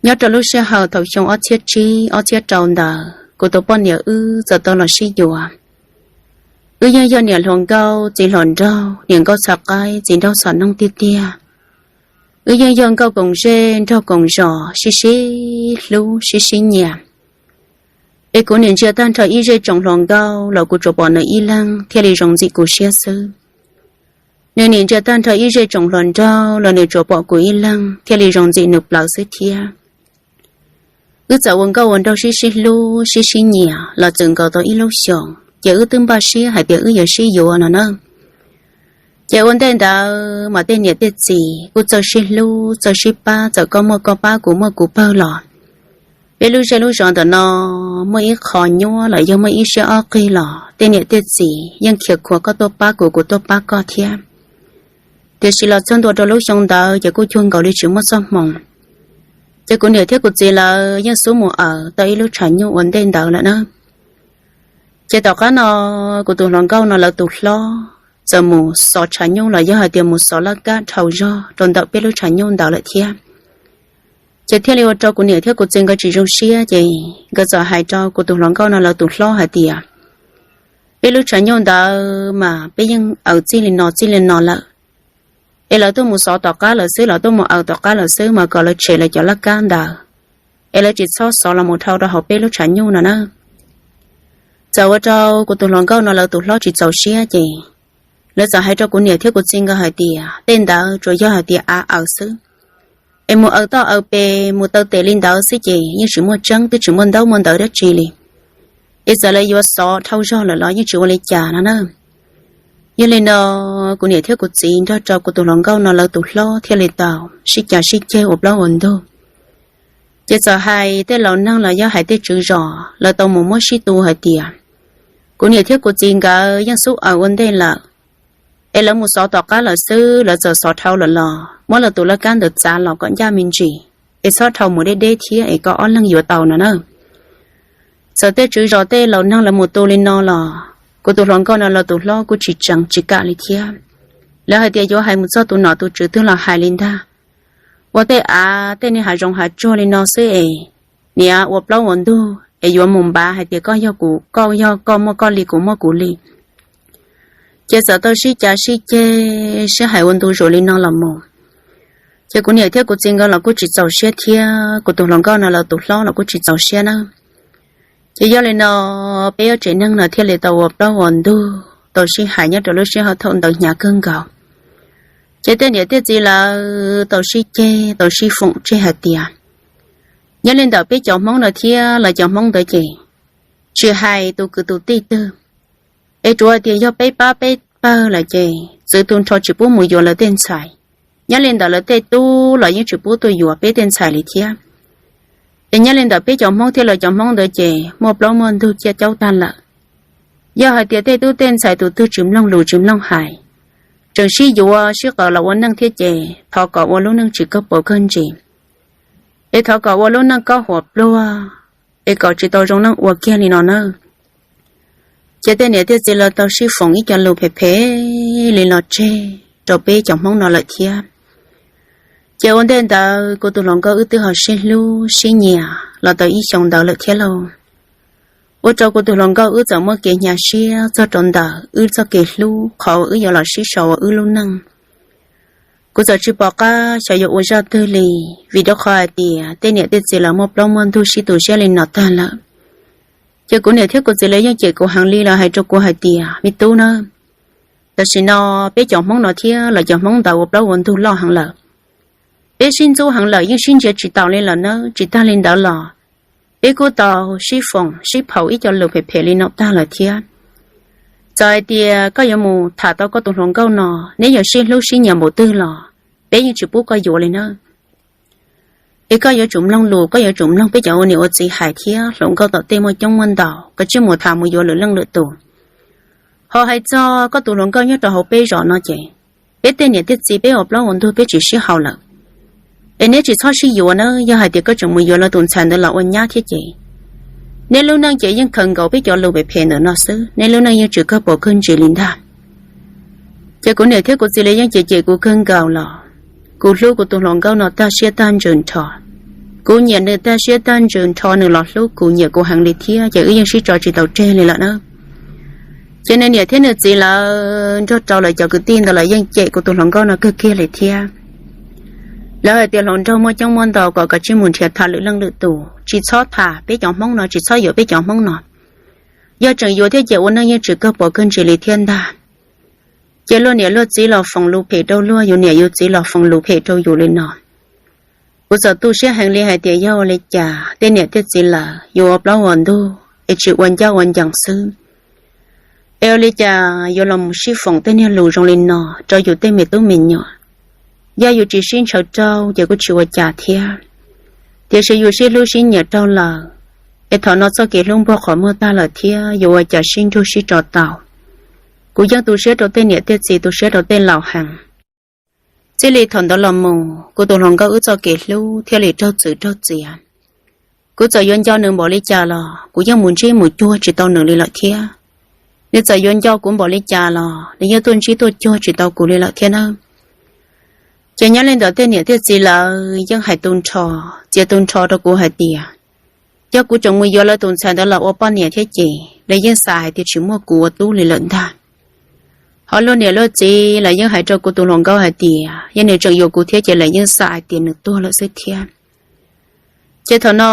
Nyob rau lub sij hawm thaum xyoo ob txhiab tsib ob txhiab rau ntawd, kuv tus poj niam wb txawm tau los sib yuav. Wb yeej yog niam hluas nkauj txiv hluas nraug, niam nkauj txhais qaib txiv nraug txhais noog tiag tiag. Wb yeej yog nkauj koom zej nraug koom zos, sib sib hlub sib sib nyiam. Es kuv niam ntsia tag nrho ib zej tsoom hluas nkauj los kuv tsuas pom nws ib leeg thiaj li zoo ntxim kuv siab xwb. Nws niam ntsia tag nrho ib zej tsoom hluas nraug los nws tsuas pom kuv ib leeg thiaj li zoo ntxim nws plawv xwb thiab. Wb txawm ua nkauj ua nraug sib sib hlub sib sib nyiam los txwm nkaus tau ib lub xyoos, ces wb twb npaj siab hais tias wb yuav sib yuav no na. Ces ua ntej ntawd mas tej niam tej txiv kuj txawj sib hlub txawj sib pab, txawm koj muaj koj pab kuv muaj kuv pawg los peb lub zej lub zos ntawm no muaj ib qho nyuaj los yog muaj ib siab ob qig los tej niam tej txiv yeej khiav khuav koj tuaj pab kuv, kuv tuaj pab koj thiab. Tiam sis los txog ntua rau lub xyoo ntawd ces kuj cuag nkaus li tsis muaj txoj hmoo. Ces kuv niam thiab kuv txiv lawv yeej xub mus awm tau ib lub tshav nyuj ua ntej ntawd lawm na. Ces tom qab no kuv tus hluas nkauj no lawv tus hlob txawm mus xov tshav nyuj los yog hais tias mus xov laj kab dhau zog rau ntawm peb lub tshav nyuj ntawd lawm thiab. Ces thiaj li ua rau kuv niam thiab kuv txiv nkawd tsis zoo siab, ces nkawd txawm hais rau kuv tus hluas nkauj no lawv tus hlob hais tias, peb lub tshav nyuj ntawd mas peb yeej awm txij li no txij li no lawm, es lawv tuaj mus xov tom qab lawm xwb, lawv tuaj mus awm tom qab lawm xwb, mas kom lawv tshem lawv cov laj kab ntawd, es lawv tsis txhob xov los mus dhau rau hauv peb lub tshav nyuj no na. Txawm ua rau kuv tus hluas nkauj no lawv tus hlob tsis txaus siab, ces lawv txawm hais rau kuv niam thiab kuv txiv nkawd hais tias tej ntawd tsuas yog hais tias av awm xwb, es mus awm toj awm pes mus taw tes li ntawd xwb ces yeej tsis muaj tseeb, twb tsis muaj ntaub muaj ntawv dab tsi li. Es txawm lawv yuav xov dhau zog lawm los yeej tsis ua li cas no na. Yog li no, kuv niam thiab kuv txiv nrog rau kuv tus hluas nkauj no lawv tus hlob thiaj li tau sib cav sib ceg ua plaub ua ntug. Ces txawm hais tej laus neeg los yog hais tej tswv zos lawv tau mus muab sib tu hais tias, kuv niam thiab kuv txiv nkawd yeej xub awm ua ntej lawm, es lawv mus xov tom qab lawm xwb, lawv txawm xov dhau lawm los muab lawv tus laj kab ntawd txav los kom ncaj me ntsis, es txhob dhau mus deb deb thiab es koj ob leeg yuav tau no na. Txawm tej tswv zos tej laus neeg lawv mus tu li no los kuv tus hluas nkauj no lawv tus hlob kuj tsis tseev tsis kam li thiab. Lawv hais tias yuav hais mus txog tus nom tus tswv twg los hais li ntag. Ua tej av tej niag hav zoov hav tsuag li no xwb es niam ua plaub ua ntug es yuav mus npav hais tias koj yog kuv, koj yog koj, muaj koj li kuv muaj kuv li. Ces txawm tau sib cav sib ceg sib hais ua ntu zus li no los mus, ces kuv niam thiab kuv txiv nkawd los kuj tsis txaus siab thiab kuv tus hluas nkauj no lawv tus hlob los kuj tsis txaus siab na. Ces yog li no, peb ob tsev neeg no thiaj li tau ua plaub ua ntug tau sib hais nyob rau lub sij hawm thaum ntawd hnyav kawg nkaus. Ces tej niam tej txiv lawv tau sib ceg tau sib foom tseg hais tias, nyob li ntawm peb cov Hmoob no thiab lawv cov Hmoob ntawd ces tsis hais tus kwv tus tij twg, es tsuas hais tias yog peb pab peb pawg lawm ces txwv tu nrho tsis pub mus yuav lawv tej ntxhais. Nyob li ntawm lawv tej tub los yeej tsis pub tuaj yuav peb tej ntxhais li thiab. Es nyob li ntawm peb cov Hmoob thiab lawv cov Hmoob ntawd ces muaj plaub muaj ntug ciaj caub tag lawm. Yog hais tias tej tub tej ntxhais tus twg tsis mloog lus tsis mloog hais, tseem sib yuav sib qawm los ua neej thiab ces thov kom ua lub neej tsis kawg paus kawg ntsis, es thov kom ua lub neej kaub huas pluag, es kom tsis tau zoo neej ua kiag li no na. Ces tej niam tej txiv lawv tau sib foom ib co lus phem phem li los tseg rau peb cov Hmoob no lawm thiab. Ces ua ntej ntawd kuv tus hluas nkauj wb twb ho sib hlub sib nyiam los tau ib xyoo ntawd lawm thiab lauj. Ua rau kuv tus hluas nkauj wb txawm muaj kev hnyav siab txog rau ntawm wb txoj kev hlub qhov wb yuav los sib sau ua wb lub neej. Kuv txawm tsis pom qab xyov yuav ua zaj twg li, vim rau qhov hais tias tej niam tej txiv lawv muaj plaub muaj ntug sib tu siab li no tag lawm. Ces kuv niam thiab kuv txiv lawv yeej cem kuv heev li, lawv hais rau kuv hais tias, me tub na, tam sim no peb cov Hmoob no thiab lawv cov Hmoob ntawd ua plaub ua ntug loj heev lawm. Peb sib ntxub heev lawm yeej sib ntsia tsis taus li lawm na. Tsis tag li ntawd los peb kuj tau sib foom sib phaum ib co lus phem phem li no tag lawm thiab. Txawm hais tias koj yuav mus tham tau koj tus hluas nkauj no, neb yuav sib hlub sib nyiam npaum twg los peb yeej tsis pub koj yuav li na. Es koj yuav tsum mloog lus, koj yuav tsum mloog peb cov ua niam ua txiv hais thiab. Hluas nkauj tom tej muaj coob muaj ntau, koj tsij mus tham mus yuav lwm leej lwm tus. Ho hais txog koj tus hluas nkauj nyob rau hauv peb zos no ces peb tej niam tej txiv peb ua plaub ua ntug peb tsis sib haum lawm. Es neb tsis txhob sib yuav na, yog hais tias koj tseem mus yuav lawv tus ntxhais ntawd los ua nyab thiab ces neb lub neej ces yeej khaws nkaus peb cov lus phem phem ntawm no xwb, neb lub neej yeej tsis kawg paus kawg ntsis li ntag. Ces kuv niam thiab kuv txiv lawv yeej cem cem kuv kawg nkaus los kuv hlub kuv tus hluas nkauj no tag siab tag ntsws nrho. Kuv nyiam nws tag siab tag ntsws, nrho nws los hlub kuv, nyiam kuv heev li thiab, ces wb yeej sib tso tsis tau tseg li lawm na. Ces nws niam thiab nws txiv lawv nrog rau lawv cov kwv tij ntawd lawv yeej cem kuv tus hluas nkauj no kawg kiag li thiab. Lawv hais tias hluas nraug muaj coob muaj ntau kom koj tsis mus nrhiav tham lwm leej lwm tus, tsis txhob tham peb cov Hmoob no, tsis txhob yuav peb cov Hmoob no. Yog tseem yuav thiab ces ua neej yeej tsis kawg pom kawg ntsis li thiab ntag. Ces luag niam luag txiv los foom lus phem rau luag, yus niam yus txiv los foom lus phem rau yus li no. Kuv txawm tu siab heev li hais tias yog ua li cas tej niam tej txiv lawv yuav ua plaub ua ntug es tsis ua ncauj ua ncees xwb, es ua li cas yuav los mus sib foom tej niag lus zoo li no rau yus tej me tub me nyuam. Yog yus tsis sib ntshaw rau ces kuj tsis ua cas thiab, tiam sis yus sib hlub sib nyiam rau lawm, es thaum no txoj kev hlub npuag qhov muag tag lawm thiab yuav ua cas sib nrug sib tso tau. Kuv yeej tu siab rau tej niam tej txiv, tu siab rau tej laus heev. Txij li thaum ntawd los mus kuv tus hluas nkauj wb txoj kev hlub thiaj li raug txwv raug txiav. Kuv txawm yuav nco nws npaum li cas los kuv yeej mus ntsib mus cuag tsis tau nws li lawm thiab. Nws txawm yuav nco kuv npaum li cas los nws yeej tuaj ntsib tuaj cuag tsis tau kuv li lawm thiab nawb. Ces nyob li ntawd tej niam tej txiv lawv yeej hais tu nrho, txiav tu nrho rau kuv hais tias, yog kuv tseem mus yuav lawv tus ntxhais ntawd los ua poj niam thiab ces lawv yeej xav hais tias tsis muaj kuv ua tub li lawm ntag. Ho luag niam luag txiv lawv yeej hais rau kuv tus hluas nkauj hais tias yog nws tseem yuav kuv thiab ces lawv yeej xav hais tias nws tuag lawm xwb thiab. Ces thaum no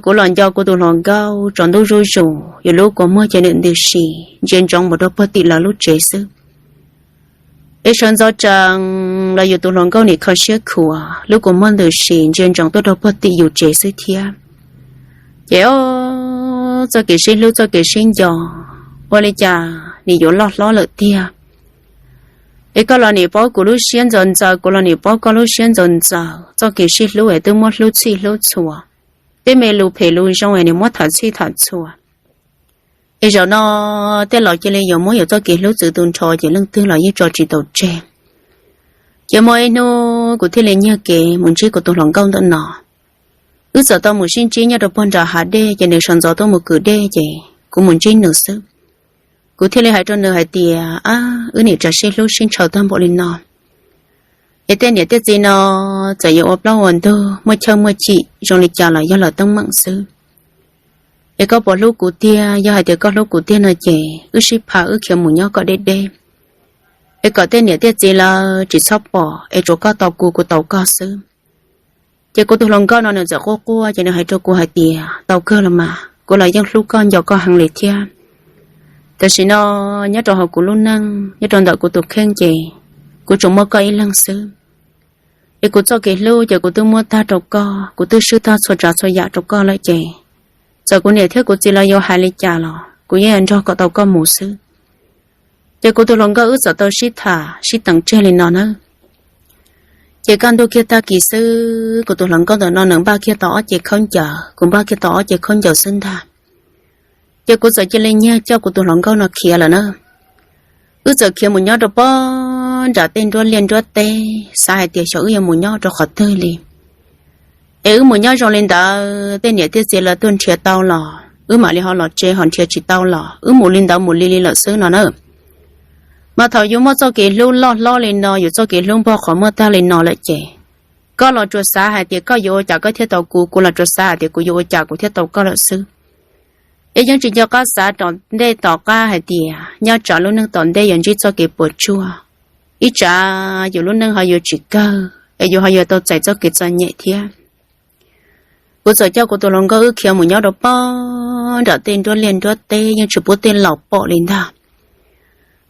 kuv los nco kuv tus hluas nkauj tsaus ntuj zuj zus, yus lub kua muag ces nws ntws si ntsia ntsoov mus rau puag tim lawv lub tsev xwb. Es sawv ntxov tsees los yus tus hluas nkauj nim kho siab khuav, lub kua muag ntws si ntsia ntsoov tuaj rau puag tim yus tsev xwb thiab. Ces o, txoj kev sib hlub txoj kev sib nco, ua li cas nim yuav loj hlob lawm tiag. Es koj los nim paub kuv lub siab ntxaws ntxaws, kuv los nim paub koj lub siab ntxaws ntxaws, txoj kev sib hlub es twb muab hlub txhij hlub txhua, tej me lus phem lus zoo es nim muab tham txhij tham txhua. Es zaum no tej laus cia li yuav muab yus txoj kev hlub txwv tu nrho ces leej twg los yeej tso tsis tau tseg. Ces muaj ib hnub kuv thiaj li nyiag kev mus ntsib kuv tus hluas nkauj ntawm no. Wb txawm tau mus sib ntsib nyob rau puag nram hav dej ces nws sawv ntxov tuaj mus kwm dej ces kuv mus ntsib nws xwb. Kuv thiaj li hais rau nws hais tias, ab, wb niam tsev sib hlub sib ntshaw tag npaum li no, es tej niam tej txiv no txawm yuav ua plaub ua ntug muaj chawj muaj chim zoo li cas los yog lawv teeb meem xwb. Es koj puas hlub kuv tiag? Yog hais tias koj hlub kuv tiag no ces wb sib pha wb khiav mus nyob kom deb deb, es kom tej niam tej txiv lawv tsis txhob pom es tsuas koj tau kuv, kuv tau koj xwb. Ces kuv tus hluas nkauj no nws txawm quaj quaj ces nws hais rau kuv hais tias, tau kawg los mas, kuv los yeej hlub koj nco koj heev li thiab. Tam sim no nyob rau hauv kuv lub neej, nyob rau ntawm kuv tus kheej ces kuv tsuas muaj koj ib leeg xwb. Es kuv txoj kev hlub ces kuv twb muab tag rau koj, kuv twb swb tag txhua tsav txhua yam rau koj lawm ces txawm kuv niam thiab kuv txiv lawv yuav hais li cas los kuv yeej yuav nrog kom tau koj mus xwb. Ces kuv tus hluas nkauj wb txawm tau sib tham sib teem tseg li no na. Ces kaj ntug kiag tag kis xwb kuv tus hluas nkauj ntawm no nws npaj kiag tau ob ce khaub ncaws, kuv npaj kiag tau ob ce khaub ncaws xwb ntag. Ces kuv txawm cia li nyiag coj kuv tus hluas nkauj no khiav lawm na. Wb txawm khiav mus nyob rau pob nram tej nruab liaj nruab teb, xav hais tias xyov wb yuav mus nyob rau qhov twg li. Es wb mus nyob zoo li ntawd tej niam tej txiv lawv tuaj nrhiav tau los wb mam li ho los tsev, ho nrhiav tsis tau los wb mus li ntawd mus li li lawm xwb no na. Mas thaum yus muaj txoj kev hlub loj hlob li no, yus txoj kev hlub npuag qhov muag tag li no lawm ces koj los tsuas xav hais tias koj yuav ua cas koj thiaj tau kuv, kuv los tsuas xav hais tias kuv yuav ua cas kuv thiaj tau koj lawm xwb. Es yeej tsis nco qab xav tom ntej tom qab hais tias nyob tsam lub neej tom ntej yuav ntsib txoj kev puas tsuaj, ib tsam yus lub neej ho yuav tsis kawg es yus ho yuav tau txais txoj kev txom nyem thiab. Kuv txawm coj kuv tus hluas nkauj wb khiav mus nyob rau pob nram tej nruab liaj nruab teb yeej tsis pub tej laus pom li ntag.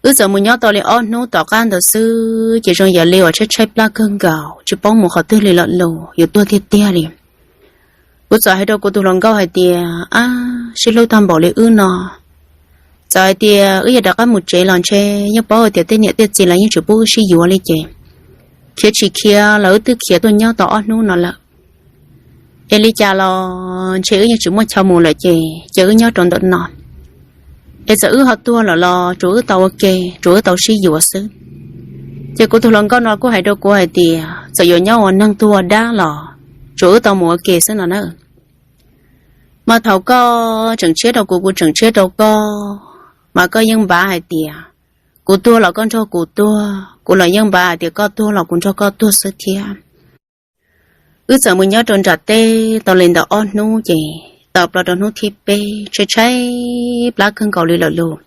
Wb txawm mus nyob tau li ob hnub tom qab ntawd xwb ces zoo yam li uas tshaib tshaib plab kawg nkaus tsis paub mus qhov twg li lawm los yus tuag tiag tiag li. Kuv txawm hais rau kuv tus hluas nkauj hais tias, ab, sib hlub tag npaum li wb no, txawm hais tias wb yuav rov qab mus tsev los ntshe yeej paub hais tias tej niam tej txiv lawv yeej tsis pub wb sib yuav li ces khiav tsis khiav los wb twb khiav tuaj nyob tau ob hnub no lawm. Es li cas los ntshe wb yeej tsis muaj chaw mus lawm ces cia wb nyob rau ntawm no. Es txawm wb ho tuag lawm los tsuas wb tau ua ke, tsuas wb tau sib yuav xwb. Ces kuv tus hluas nkauj no kuj hais rau kuv hais tias txawm yuav nyob ua neeg tuag ua dab los tsuas wb tau mus ua ke xwb no na. Mas thaum koj tseem tshiab rau kuv, kuv tseem tshiab rau koj, mas koj yeej npav hais tias kuv tuag los koj nrog kuv tuag, kuv los yeej npav hais tias koj tuag los kuv nrog koj tuag xwb thiab. Wb txawm mus nyob rau nram teb tau li ntawm ob hnub ces tawm plaws rau hnub thib peb tshaib tshaib plab kawg nkaus li lawm lauj.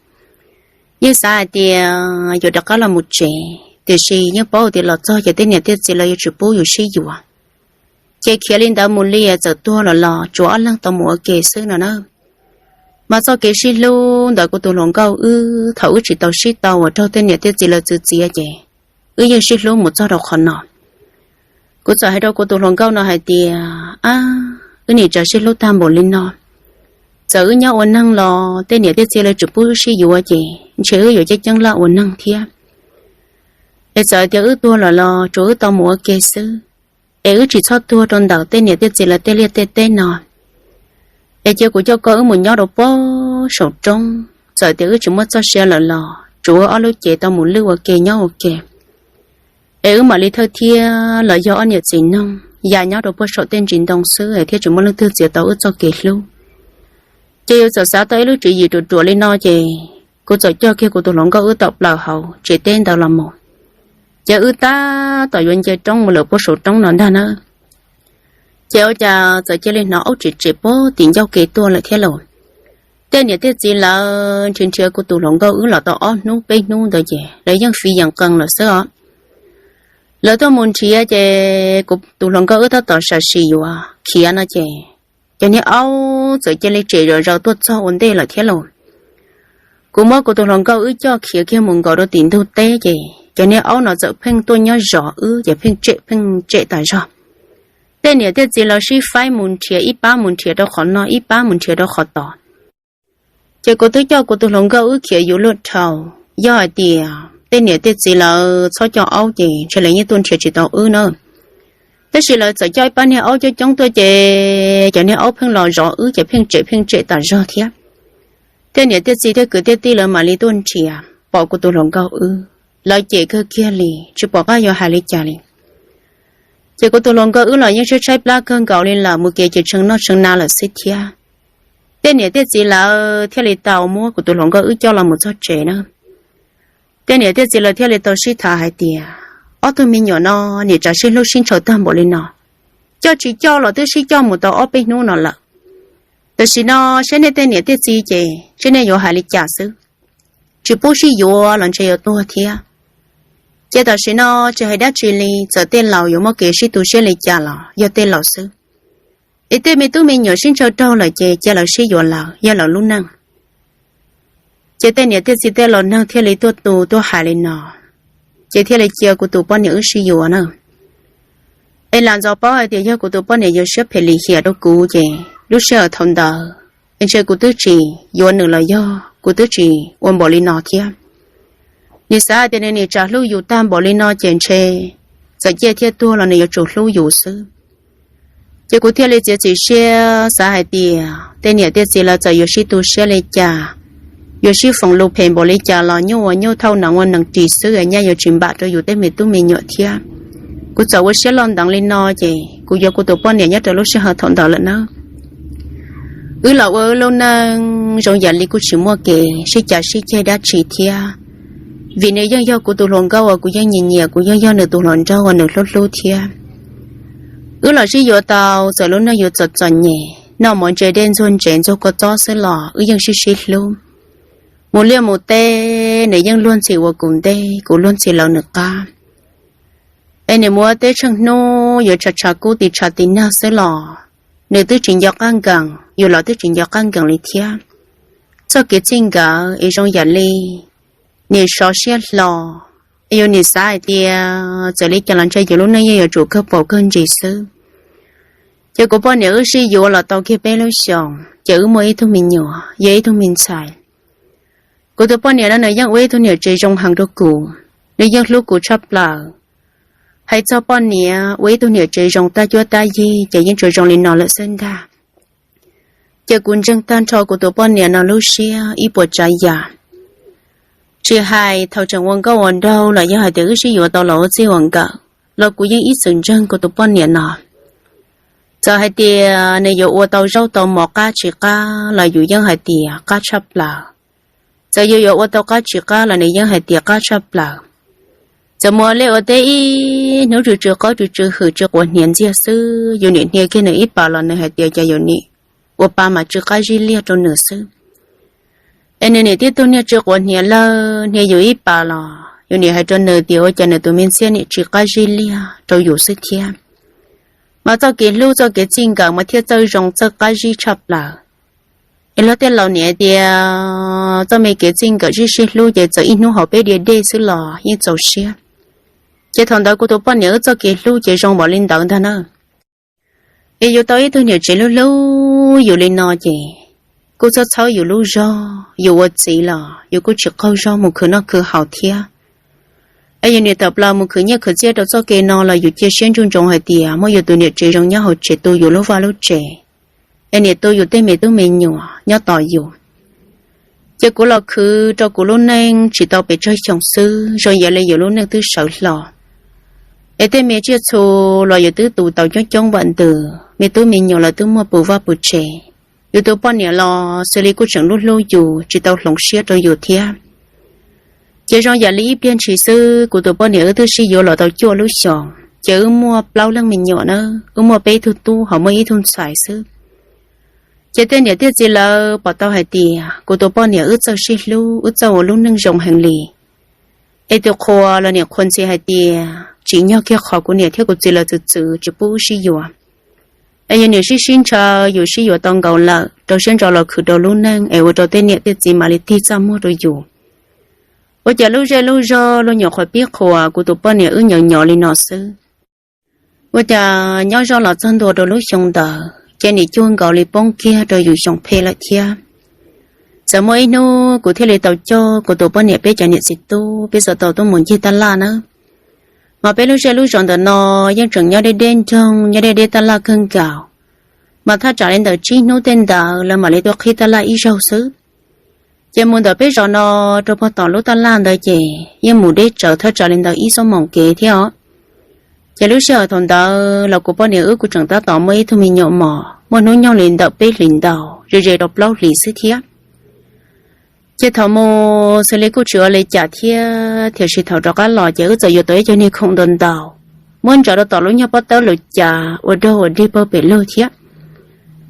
Yeej xav hais tias yuav rov qab los mus tsev, tiam sis yeej paub tias los txog ces tej niam tej txiv lawv yuav tsis pub yus sib yuav. Ces khiav li ntawd mus li txawm tuag los los tsuav ob leeg tau mus ua ke xwb no na. Mas txoj kev sib hlub ntawm kuv tus hluas nkauj wb thaum wb tsis tau sib tau uas raug tej niam tej txiv lawv txwv txiav ces wb yeej sib hlub mus txog rau qhov no. Kuv txawm hais rau kuv tus hluas nkauj no hais tias, Ab, wb niam tsev sib hlub tag npaum li no, txawm wb nyob ua neeg los tej niam tej txiv lawv tsis pub wb sib yuav ces ntshe wb yuav ceeb ceeb laj ua neeg thiab. Es txawm tias wb tuag los los tsuav wb tau mus ua ke xwb, es wb tsis txhob tuag rau ntawm tej niam tej txiv lawv tej liaj tej teb no. Es cia kuv coj koj wb mus nyob rau puag saum roob, txawm tias wb tsis muaj txoj sia lawm los tsuav wb ob lub cev tau mus lwj ua ke nyob ua ke. Es wb mam li thawj thiab los yog ob niam txiv noog ya nyob rau puag saum tej ntsis ntoo xwb thiab tsis muaj leej twg txiav tau wb txoj kev hlub. Ces yus txawm xav tau ib lub tswv yim ruam ruam li no ces kuv txawm coj kiag kuv tus hluas nkauj wb tawm plaws hauv tsev teb ntawd los mus. Ces wb tab tom yuav nce roob mus lawm puag saum roob no ntag na. Ces ua cas txawm cia li hnov aub tsev tsev puag tim ncauj kev tuaj lawm thiab lauj. Tej niam tej txiv lawv nrhiav nrhiav kuv tus hluas nkauj wb los tau ob hnub peb hnub ntawd ces lawv yeej fiv yees qees lawm xwb os. Lawv tuaj mus nrhiav ces kuv tus hluas nkauj wb tab tom sam sim yuav khiav no ces cov niag aub txawm cia li tsem zom zaws tuaj txog ua ntej lawm thiab lauj. Kuv muab kuv tus hluas nkauj wb coj khiav kiag mus nkaum rau tim ntug teb ces cov niag aub no txawm pheej tuaj nyob zov wb ces pheej tsem pheej tsem tas zog. Tej niam tej txiv lawv sib faib mus nrhiav, ib pab mus nrhiav rau qhov no ib pab mus nrhiav rau qhov tod. Ces kuv twb coj kuv tus hluas nkauj wb khiav yuav luaj dhau. Yog hais tias tej niam tej txiv lawv txhob coj aub ces ntshe lawv yeej tuaj nrhiav tsis tau wb na. Tab sis lawv txawm coj ib pab niag aub coob coob tuaj ces cov niag aub pheej los zov wb ces pheej tsem pheej tsem tas zog thiab. Tej niam tej txiv tej kwv tej tij lawv mam li tuaj nrhiav pom kuv tus hluas nkauj wb, lawv cem kawg kiag li tsis pom qab yuav hais li cas li. Ces kuv tus hluas nkauj wb los yeej tshaib tshaib plab kawg nkaus li lawm, mus kev ces tshee noj tshee hnav lawm xwb thiab. Tej niam tej txiv lawv thiaj li tau muab kuv tus hluas nkauj wb coj los mus txog tsev na. Tej niam tej txiv lawv thiaj li tau sib tham hais tias, ob tug me nyuam no niam tsev sib hlub sib ntshaw tag npaum li no, coj tsis coj los twb sib coj mus tau ob peb hnub no lawm. Tam sim no saib nej tej niam tej txiv ces saib nej yuav hais li cas xwb, tsis pub sib yuav los ntshe yuav tuag thiab. Ces tam sim no tsis hais dab tsi li, txawm tej laus yuav muaj kev sib tu siab li cas los yog tej laus xwb. Es tej me tub me nyuam sib ntshaw raug lawm ces cia lawv sib yuav lawm yog lawv lub neej. Ces tej niam tej txiv tej laus neeg thiaj li tuaj tu tuaj hais li no, ces thiaj li cia kuv tus poj niam wb sib yuav na. Es lam ntxov paub hais tias yog kuv tus poj niam yuav siab phem lim hiam rau kuv ces lub sij hawm thaum ntawd es ntshe kuv twb tsis yuav nws los yog kuv twb tsis ua npaum li no thiab. Nws xav hais tias nws niam tsev hlub yus tag npaum li no ces ntshe txawm ciaj thiab tuag los nws yuav tsum hlub yus xwb. Ces kuv thiaj li txiav txim siab xav hais tias tej niam tej txiv lawv txawm yuav sib tu siab li cas, yuav sib foom lus phem npaum li cas los nyuj ua nyuj thauj nees ua nees ris xwb, nyaj yuav tsis npam rau yus tej me tub me nyuam thiab. Kuv txawm ua siab loj ntev li no ces kuv yuav kuv tus poj niam nyob rau lub sij hawm thaum ntawd lawm na. Wb los ua wb lub neej zoo yam li kuj tsis muaj kev sib cav sib ceg dab tsi thiab, vim nws yeej yog kuv tus hluas nkauj uas kuv yeej nyiam nyiam, kuv yeej yog nws tus hluas nraug uas nws hlub hlub thiab. Wb los sib yuav tau txawm lub neej yuav txom txom nyem, noj mov ntse dej ntxuag ntsev ntxuag kua txob xwb los wb yeej sib sib hlub. Mus liaj mus teb nws yeej luag ntxhi ua kuv ntej, kuv luag ntxhi lawv nws qab. Es nws mus ua teb tsheej hnub yuav tshav tshav kub tis tshav tis nag xwb los nws twb tsis nco qab nkees, yus los twb tsis nco qab nkees li thiab. Txoj kev txij nkawm es zoo yam li nws sov siab hlo, es yus nim xav hais tias txawm li cas los ntshe yus lub neej yeej yuav tsum kawg paus kawg ntsis xwb. Ces kuv poj niam wb sib yuav los tau kiag peb lub xyoos ces wb muaj ib tug me nyuam yog ib tug me ntxhais. Kuv tus poj niam no nws yeej ua ib tug niam tsev zoo heev rau kuv, nws yeej hlub kuv tshaj plaws. Hais txog poj niam ua ib tug niam tsev zoo tab cuab tab yig ces yeej tsuas zoo li no lawm xwb ntag. Ces kuv ntseeg tag nrho kuv tus poj niam no lub siab ib puas tsav yam. Tsis hais thaum tseem ua nkauj ua nraug los yog hais tias wb sib yuav tau los ua txij ua nkawm los kuv yeej ib txwm ntseeg kuv tus poj niam no. Txawm hais tias nws yuav ua tau zaub tau mov qab tsis qab los yus yeej hais tias qab tshaj plaws. Txawm yus yuav ua tau qab tsis qab los nws yeej hais tias qab tshaj plaws. Txawm mus ua liaj ua teb ib hnub tsw tsw qaub tsw tsw hwm tsw quav hniav ntxiag xwb, yus niam hnia kiag nws ib pas los nws hais tias cas yus niam ua pa mas tsw qab zib liag rau nws xwb. Es nws niam tib tug niag tsw quav hniav lawm hnia yus ib pas los yus niam hais rau nws tias ua cas nws tus me ntxhiab niam tsw qab zib liag rau yus xwb thiab. Mas txoj kev hlub txoj kev txij nkawm mas thiaj txawj zoo txawj qab zib tshaj plaws. Es luag tej laus niam tias txoj me kev txij nkawm sib sib hlub ces txawm ib hnub haus peb diav dej xwb los yeej txaus siab. Ces thaum ntawd kuv tus poj niam wb txoj kev hlub ces zoo npaum li ntawd ntag na. Es yus tau ib tug niam tsev hlub hlub yus li no ces kuj txhawb txhawb yus lub zog, yus ua txiv los yus kuj tsis qaug zog mus khwv noj khwv haus thiab. Es yus niam tawm plaws mus khwv nyiaj khwv txiaj rau txoj kev no los yus cia siab ntsoov ntsoov hais tias muaj yus tus niam tsev zoo nyob hauv tsev tu yus lub vaj lub tsev, es niam tu yus tej me tub me nyuam nyob tos yus. Ces kuv los khwv rau kuv lub neej tsis tau pes tsawg xyoo xwb, zoo yam li yus lub neej twb sawv hlo. Es tej me tsiaj txhu los yus twb tu tau coob coob vam ntws, me tub me nyuam los twb muaj puv vaj puv tsev. Yus tus poj niam los xws li kuj tseem hlub hlub yus, tsis tau hloov siab rau yus thiab. Ces zoo yam li ib pliag ntshis xwb kuv tus poj niam wb twb sib yuav los tau cuaj lub xyoos, ces wb muaj plaub leej me nyuam na, wb muaj peb tug tub ho muaj ib tug ntxhais xwb. Ces tej niam tej txiv lawv pom tau hais tias kuv tus poj niam wb txawj sib hlub, wb txawj ua lub neej zoo heev li. Es tus qhua los niam qhuas ntxhi hais tias tsim nyog kiag qhov kuv niam thiab kuv txiv lawv txwv txwv tsis pub wb sib yuav. Es yus niam sib sib ntshaw, yus sib yuav tau nkaus lawm, rau siab ntso los khwv rau lub neej es ua rau tej niam tej txiv mam li tig txaj muag rau yus. Ua cas lub zej lub zog luag nyuam qhuav pib qhuas kuv tus poj niam wb nyuam nyuam li no xwb. Ua cas nyob zoj los txog ntua rau lub xyoo ntawd ces nim cuag nkaus li poob kiag rau yus xyoo phem lawm thiab. Txawm muaj ib hnub kuv thiaj li tau coj kuv tus poj niam peb cov niam txiv tub peb txawm tau tuaj mus ncig taj laj nawb. Mas peb lub zej lub zos ntawm no yeej tseem nyob deb deb nroog, nyob deb deb taj laj kawg nkaus. Mas thaj tsam li ntawm tsib hnub tej ntawd lawv mam li tuaj qhib taj laj ib zaug xwb. Ces mus ntawm peb zos no rau puag tom lub taj laj ntawd ces yeej mus deb tsawv thaj tsam li ntawm ib xuab moos kev thiab os. Ces lub sij hawm thaum ntawd los kuv poj niam wb kuj tseem tab tom muaj ib tug me nyuam mos muaj hnub nyoog li ntawm peb hlis ntau, ze ze rau plaub hlis xwb thiab. Ces thaum mus xws li kuj tsis ua li cas thiab, tiam sis thaum rov qab los ces wb txawm yuav tau ib co niag khoom ntau ntau, muab ntsaws rau tom lub nyuag pob tawb lawm cas ua dog ua dig pawg pem lug thiab.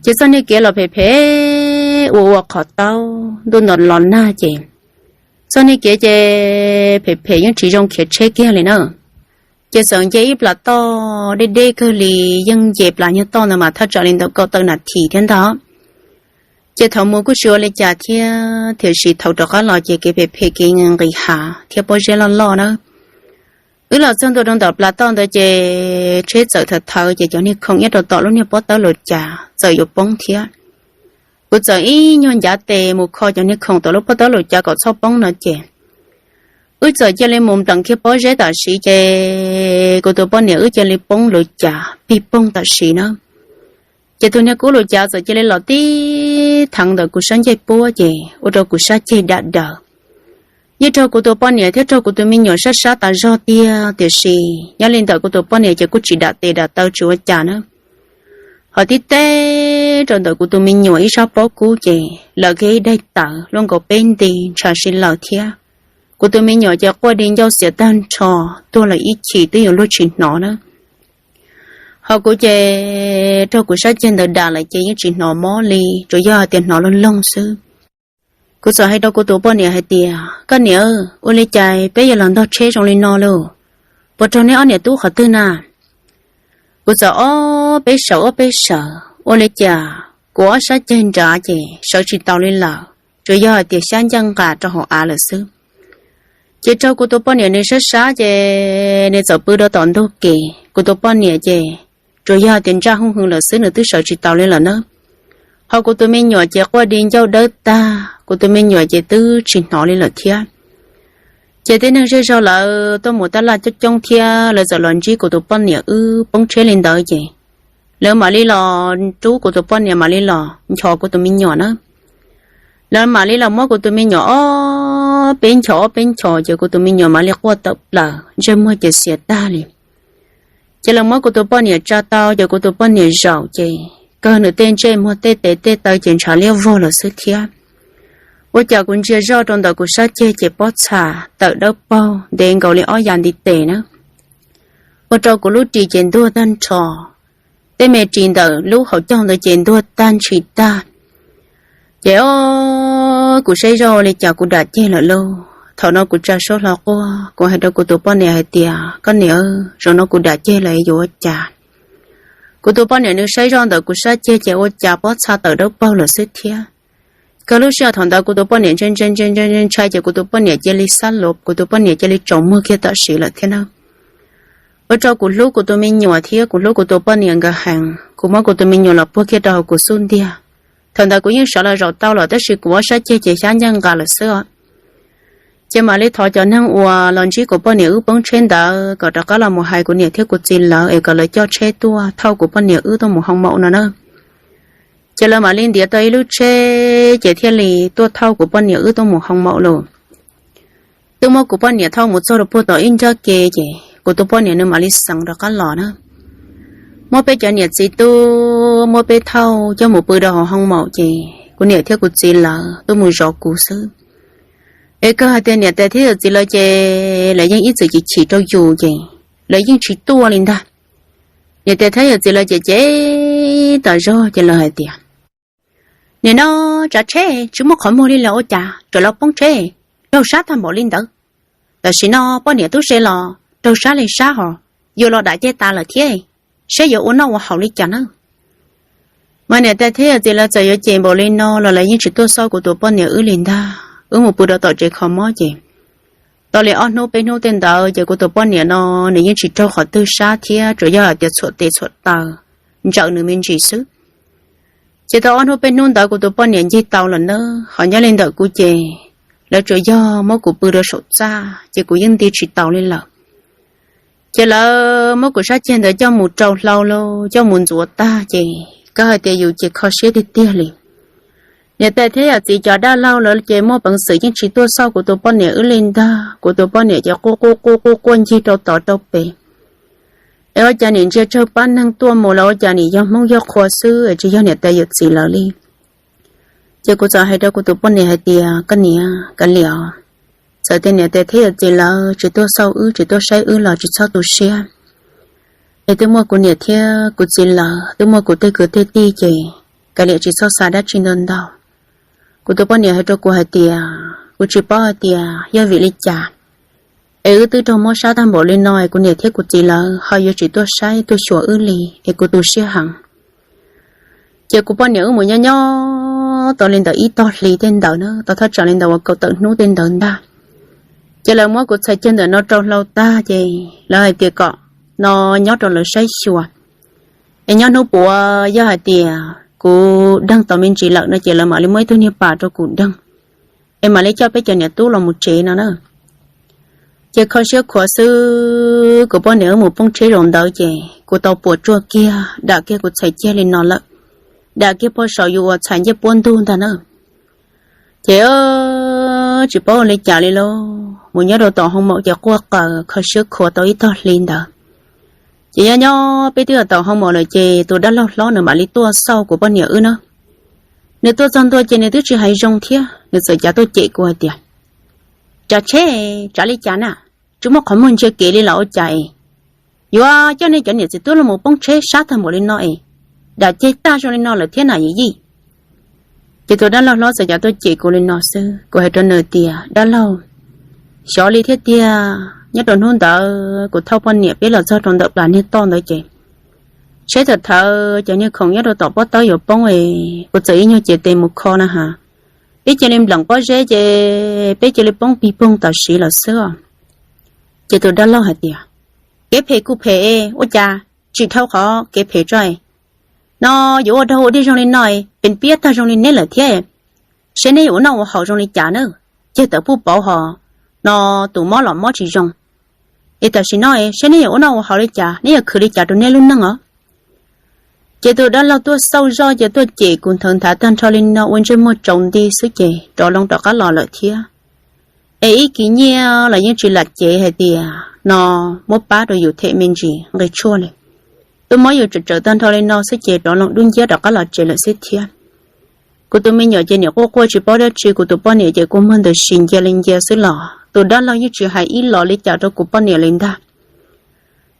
Ces txoj niag kev los phem phem ua ua qhov taub ntuj nto los nag ces txoj niag kev ces phem phem yeej tsis zoo khiav tsheb kiag li na. Ces txawm nce ib plas toj deb deb kawg li, yeej nce plas nyuag toj ntawd mas thaj tsam li ntawm kaum tawm nas this thiab ntag. Ces thaum mus kuj tsis ua li cas thiab, tiam sis thaum rov qab los ces kev phem phem kev nqis hav thiab pob zeb loj loj na. Wb los txog ntua rau ntawm plas toj ntawd ces tsheb txawm thawv thawv ces cov niag khoom nyob rau tom lub niag pob tawb lawm cas txawm yuav poob thiab. Kuv txawm ib nyuag ncav tes mus kho cov niag khoom tom lub pob tawb lawm cas kom txhob poob no ces wb txawm cia li mus npleem kiag pob zeb tam sim ces kuv tus poj niam wb cia li poob lawm cas pig poog tam sim na. Ces tus niag kub lawm cas txawm cia li los tib theev ntawm kuv sab ncej puab ces ua rau kuv sab ceg dam daws. Yeej raug kuv tus poj niam thiab raug kuv tus me nyuam sab sab tas zog tiag, tiam sis nyob li ntawm kuv tus poj niam ces kuj tsis dam tes dam taw tsis ua cas na. Ho tib teb rau ntawm kuv tus me nyuam ib sab pob kub ces lawv kiag ib daim tawv luaj nkaus peb nti ntsha si lawm thiab. Kuv tus me nyuam ces quaj di ncauj xiav tag nrho, tuag lawm ib chim twb yuav luag tsis hnov na. Ho kuv ces raug kuv sab ceg ntawd dam lawm ces yeej tsis hnov mob li, tsuas yog hais tias hnov loog loog xwb. Kuv txawm hais rau kuv tus poj niam hais tias, koj niam, ua li cas peb yuav los ntog tsheb zoo li no lauj? Puas raug neb ob niam tub qhov twg na? Kuv txawm ob peb sawv ob peb sawv, ua li cas kuv ob sab ceg nrad ces sawv tsis taus li lawm, tsuas yog hais tias xyab ncaj nqa rau hauv av lawm xwb. Ces raug kuv tus poj niam nws sab sab ces nws txawm pw rau tom ntug kev, kuv tus poj niam ces tsuas yog hais tias ntsaj hooj hwv lawm xwb, nws twb sawv tsis taus li lawm na. Ho kuv tus me nyuam ces quaj di ncauj dawb tag, kuv tus me nyuam ces twb tsis hnov li lawm thiab. Ces tej neeg zej zog lawv tuaj mus taj laj coob coob thiab lawv txawm los ntsib kuv tus poj niam wb poob tsheb li ntawd ces lawv mam li los rub kuv tus poj niam mam li los nchos kuv tus me nyuam na. Lawv mam li los muab kuv tus me nyuam ob peb nchos ob peb nchos ces kuv tus me nyuam mam li quaj tawm plaws, ntsej muag ces xiav tag li. Ces lawv muab kuv tus poj niam tsa tau ces kuv tus poj niam zaum ces kawg nws tej ntsej muag tej tes tej taw ces ntshav liab vog lawm xwb thiab. Ua cas kuv ntsia zoj rau ntawm kuv sab ceg ces pob txha tawm dawb paug ntev nkaus li ob yav ntiv tes na. Ua rau kuv lub ris ces ntuag tag nrho, tej me ris ntawm lub hauv caug ntawd ces ntuag tag ntshis tag. Ces o, kuv saib zoj ua li cas kuv dam ceg lawm lauj. Thaum no kuv tsa suab hlo quaj, kuv hais rau kuv tus poj niam hais tias, koj niam, zaum no kuv dam ceg lawm yuav ua cas? Kuv tus poj niam nws saib zoj ntawm kuv sab ceg ces ua cas pob txha tawm dawb paug lawm xwb thiab. Kawg lub sij hawm thaum ntawd kuv tus poj niam ntshai ntshai ntshai ntshai ntshai ces kuv tus poj niam cia li xab luv, kuv tus poj niam cia li tsaus muag kiag tam sim lawm thiab na. Ua rau kuv hlub kuv tus me nyuam thiab kuv hlub kuv tus poj niam nkawd heev, kuv muab kuv tus me nyuam los puag kiag rau hauv kuv xub ntiag. Thaum ntawd kuv yeej sawv los zaum tau lawm tab sis kuv ob sab ceg ces xyab ncaj nqa lawm xwb os. Ces mam li thov cov neeg uas los ntsib kuv poj niam wb poob tsheb ntawd kom rov qab los mus hais kuv niam thiab kuv txiv lawv es kom lawv coj tsheb tuaj thauj kuv poj niam wb tuaj mus hoo maum no na. Ces lawv mam li ntiav tau ib lub tsheb ces thiaj li tuaj thauj kuv poj niam wb tuaj mus hoo maum lawm. Twb muab kuv poj niam thauj mus txog rau puag tom ib nrab ke ces kuv tus poj niam nws mam li xeev rov qab los na. Muab peb cov niam txiv tub muab peb thauj coj mus pw rau hauv hoo maum ces kuv niam thiab kuv txiv lawv tuaj mus zov kuv xwb. Es kawg hais tias niam tais thiab yawm txiv lawv ces lawv yeej ib txwm chim chim rau yus ces lawv yeej tsis tuaj li ntag. Niam tais thiab yawm txiv lawv ces cem tas zog ces lawv hais tias, nim no tsav tsheb tsis muaj qhov muag li los ua cas tseem los poob tsheb raug sab tag npaum li ntawd. Tam sim no poj niam tub se los raug sab li sab hos, yuav los dam ceg tas lawm thiab, saib yuav ua noj ua haus li cas na. Mas niam tais thiab yawm txiv lawv txawm yuav cem npaum li no los lawv yeej tsis tuaj xauj kuv tus poj niam wb li ntag. Wb mus pw rau tom tsev kho mob ces tau li ob hnub peb hnub tej ntawd ces kuv tus poj niam no nws yeej tsis raug qhov twg sab thiab, tsuas yog hais tias txhuam tes txhuam taw, ntsawm nws me ntsis xwb. Ces tau ob hnub peb hnub ntawd kuv tus poj niam ncig tau lawm na, ho nyob li ntawm kuv ces lawv tsuas yog muab kuv pw rau saum txaj ces kuv yeej nti tsis taus li lawm. Ces lawv muab kuv sab ceg ntawd coj mus rau hlau lauj, coj mus ntxuav tag ces kawg hais tias yus ces kho siab tiag tiag li. Niam tais thiab yawm txiv cov dab laug lawv ces muaj peev xwm yeej tsis tuaj xauj kuv tus poj niam wb li ntag. Kuv tus poj niam ces quaj quaj quaj quaj quaj ncig rau tod rau pem. Es ua cas nim ntsia tsawg pab neeg tuaj mus los ua cas nim yog Hmoob yog qhua xwb es tsis yog niam tais yawm txiv lawv li. Ces kuv txawm hais rau kuv tus poj niam hais tias, koj niam, kav liam os, txawm tias niam tais thiab yawm txiv lawv tsis tuaj xauj wb tsis tuaj saib wb los tsis txhob tu siab. Es twb muaj kuv niam thiab kuv txiv lawv, twb muaj kuv tej kwv tej tij ces kav liam tsis txhob xav dab tsi ntau ntau. Kuv tus poj niam hais rau kuv hais tias kuv tsis paub hais tias yog vim li cas es wb twb raug mob sab tag npaum li no es kuv niam thiab kuv txiv lawv ho yuav tsis tuaj saib tuaj xyuas wb li, es kuv tu siab heev. Ces kuv poj niam wb mus nyob nyob tau li ntawm ib tog hli tej ntawd na, tau thaj tsam li ntawm uas kaum tawm hnub tej ntawd ntag. Ces lawv muab kuv txhais ceg ntawm no rau hlau tag ces lawv hais tias kom no nyob rau lawv saib xyuas, es nyob hnub puav yog hais tias kuv deeg tau me ntsis lawm no ces lawv mam li muab ib tug niag pas rau kuv deeg, es mam li coj peb cov niam tub los mus tsev no na. Ces kho siab khuav xwb, kuv poj niam wb mus poob tsheb zaum ntawd ces kuv tau puas tsuaj kiag, dam kiag kuv txhais ceg li no lawm, dam kiag pog saum yus uas txhais ncej puab ntug ntag na. Ces tsis paub ua li cas li lauj, mus nyob rau tom hoo maum ces quaj qaws kho siab khuav tau ib tog hli ntawd. Ces nyob nyob peb twb los tom hoo maum lawm ces tus dab laug hlob nws mam li tuaj xauj kuv poj niam wb na. Nws tuaj txog ntua ces nws twb tsis hais zoo thiab, nws txawm cav tuaj cem kuv hais tias, tsav tsheb, tsav li cas na, tsis muaj qhov muag ntsia kev li los ua cas es yuav coj nej cov niam txiv tub los mus poob tsheb sab tag npaum li no es dam ceg tag zoo li no lawm thiab na yij yij. Ces tus dab laug hlob txawm cav tuaj cem kuv li no xwb, kuv hais rau nws tias, dab laug, xyov li thiab tiag, nyob rau hnub ntawd kuv thauj poj niam peb los txog rau ntawm plas niag toj ntawd ces tsheb tawm thawv cov niag khoom nyob rau tom pob tawb yuav poob es kuv txawm ib nyuag cev tes mus kho na has, peb cia li npleem pob zeb ces peb cia li poob pig poog tam sim lawm xwb os. Ces tus dab laug hais tias, kev phem kuj phem es ua cas tsis dhau qhov kev phem tso es, no yuav ua dog ua dig zoo li no es pes piab tag zoo li neb lawm thiab, seb neb yuav ua noj ua haus zoo li cas na, ceg tawm puj pauv hos, no tus mob los mob tsis zoo, es tam sim no es seb neb yuav ua noj ua haus li cas, neb yuav khwv li cas rau neb lub neej os. Ces tus dab laug tuaj xauj zoj ces tuaj cem kuv nthawv nthav tag nrho li no ua ntsej muag tsaus nti xwb ces rov loo rov qab los lawm thiab. Es ib kis nyiaj los yeej tsis lam cev hais tias no muab pab rau yus them me ntsis nqi tshuaj li. Twb muab yus tsawm tsawm tag nrho li no xwb ces rov loo dub nciab rov qab los tsev lawm xwb thiab. Kuv tus me nyuam ces niam quaj quaj tsis paub dab tsi, kuv tus poj niam ces kua muag ntws sis ncia li ncia xwb los tus dab laug yeej tsis hais ib los li cas rau kuv poj niam li ntag.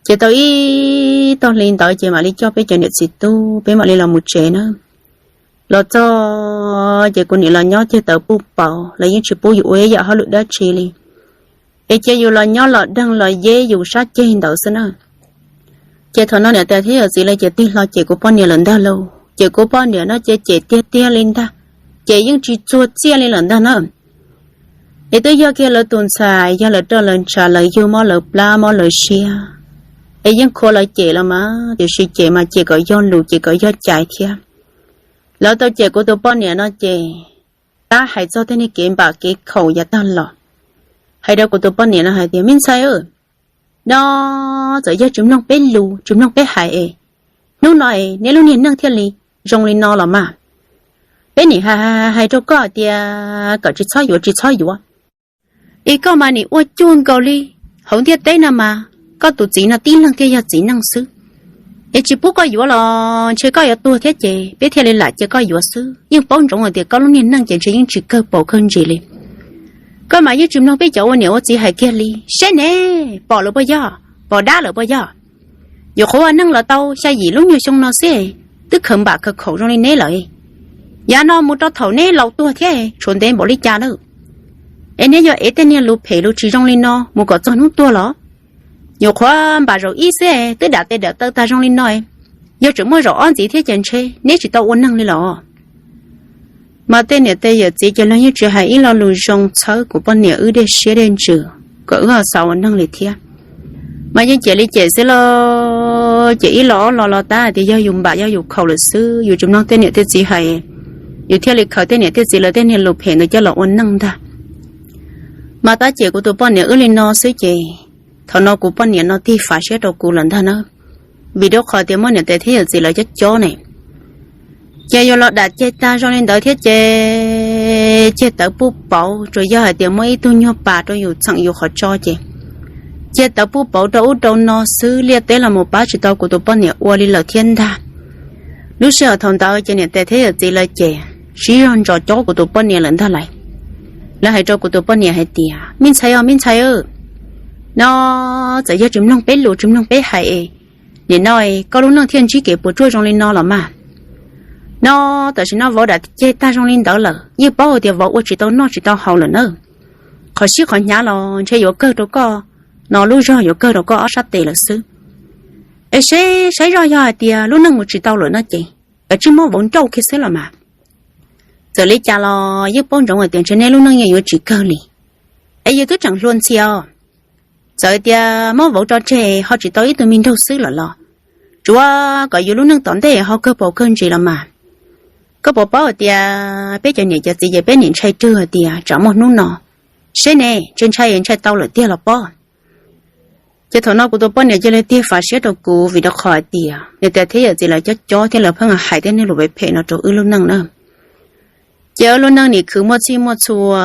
Ces tau ib tag hli ntawd ces mam li coj peb cov niam txiv tub peb mam li los mus tsev na. Los txog ces kuv niam los nyob ceg tawv puj pauv, lawv yeej tsis pub yus ua ib yam hauj lwm dab tsi li. Es cia yus los nyob los deeg los yeb yus sab ceg ntawd xwb na. Ces thaum no niam tais thiab yawm txiv lawv ces tig hlo cem kuv poj niam lawm ntag lauj. Ces kuv poj niam no ces cem tiag tiag li ntag, ces yeej tsis txuag txiaj li lawm ntag na. Es twb yog kiag lawv tus ntxhais, yog lawv roj lawv ntshav, lawv yug mob lawv plab mob lawv siab, es yeej khuav lawv cem los mas, tiam sis cem mas cem kom yog lus, cem kom yog cai thiab. Lawv tau cem kuv tus poj niam no ces tab hais txog tej niag kev npam kev khaum yav tag los, hais rau kuv tus poj niam no hais tias, me ntxhais, no txawm yog tsis mloog peb lus tsis mloog peb hais es hnub no es neb lub niag neej thiaj li zoo li no los mas. Peb nim hais hais rau koj hais tias kom tsis txhob yuav tsis txhob yuav, es koj mas nim ua cuag nkaus li hauv ntiaj teb no mas koj tus txiv no tib leeg thiaj yog txiv neej xwb. Es tsis pub koj yuav los ntshe koj yuav tuag thiab ces peb thiaj li lam cia koj yuav xwb. Yeej paub ntsoov hais tias koj lub niag neej ces ntshe yeej tsis kawg paus kawg ntsis li. Koj mas yeej tsis mloog peb cov ua niam ua txiv hais kiag li. Seb ne, pom lawm puas yog? Pom dab lawm puas yog? Yuav qhuav ua neeg los tau xya yim lub nyuag xyoo no xwb, twb khaws npam khaws khaum zoo li neb lawm. Yav no mus rau thaum neb laus tuag thiab tshuav ntev npaum li cas lawm. Es neb yuav ev tej niag lus phem lus tsis zoo li no mus kom txog hnub tuag los? Nyuam qhuav npam zaum ib xwb twb dam tes dam taw tag zoo li no, yog tseem muaj zaum ob ntxiv thiab ces ntshe neb tsis tau ua neeg li los. Mas tej niam tej yawm txiv ces los yeej tsis hais ib lo lus zoo txhawb kuv poj niam wb dej siab dej ntsws kom wb ho xav ua neeg li thiab. Mas yeej cem li cem xwb los ces ib lo ob lo los tab hais tias yog yus npam yog yus khaum lawm xwb, yus tsis mloog tej niam tej txiv hais, yus thiaj li khaws tej niam tej txiv lawv tej niag lus phem ntawd coj los ua neej ntag. Mas tab cem kuv tus poj niam wb li no xwb ces thaum no kuv poj niam no tig fav siab rau kuv lawm ntag na, vim rau qhov tias muaj niam tais thiab yawm txiv lawv cob cob ne. Ces yus los dam ceg tag zoo li ntawd thiab ces ceg tawv puj pauv, tsuas yog hais tias muaj ib tug nyuag pas rau yus txheem yus qhov tso ces ceg tawv puj pauv rau ub rau no xwb, liaj teb los mus pab tsis tau kuv tus poj niam ua li lawm thiab ntag. Lub sij hawm thaum ntawd ces niam tais thiab yawm txiv lawv ces sib zog ntsos cob kuv tus poj niam lawm ntag lauj. Lawv hais rau kuv tus poj niam hais tias, me ntxhais os me ntxhais, no txawm yog tsis mloog peb lus tsis mloog peb hais es nim no koj lub neej thiaj ntsib kev puas tsuaj zoo li no los mas. No tam sim no vauv dam ceg tag zoo li ntawd lawm, yeej paub hais tias vauv ua tsis tau noj tsis tau haus lawm na. Qhov sib qhov hnyav los ntshe yuav kawg rau koj, no lub zog yuav kawg rau koj ob sab tes lawm xwb. Es saib zoj yog hais tias lub neej mus tsis tau lawm no ces kav tsij muab vauv ncauj kiag xwb los mas. Txawm li cas los yeej paub ntsoov hais tias ntshe neb lub neej yeej yuav tsis kawg li. Es yus twb tseem hluas ntxhias os, txawm tias muab vauv tso tseg ho tsis tau ib tug me nraug xwb lawm los, tsuav kom yus lub neej tom ntej ho kawg paus kawg ntsis los mas. Koj puas paub hais tias peb cov niam cov txiv ces peb nim ntshai rwg hais tias tsam muaj hnub no, seb ne, ntshe ntshai ntshai tau lawm tiag los pob. Ces thaum no kuv tus poj niam cia li tig fav siab rau kuv vim rau qhov hais tias niam tais thiab yawm txiv lawv cob cob thiab lawv pheej hais tej niag lus phem phem no rau wb lub neej na. Ces wb lub neej nim khwv muaj txhij muaj txhua,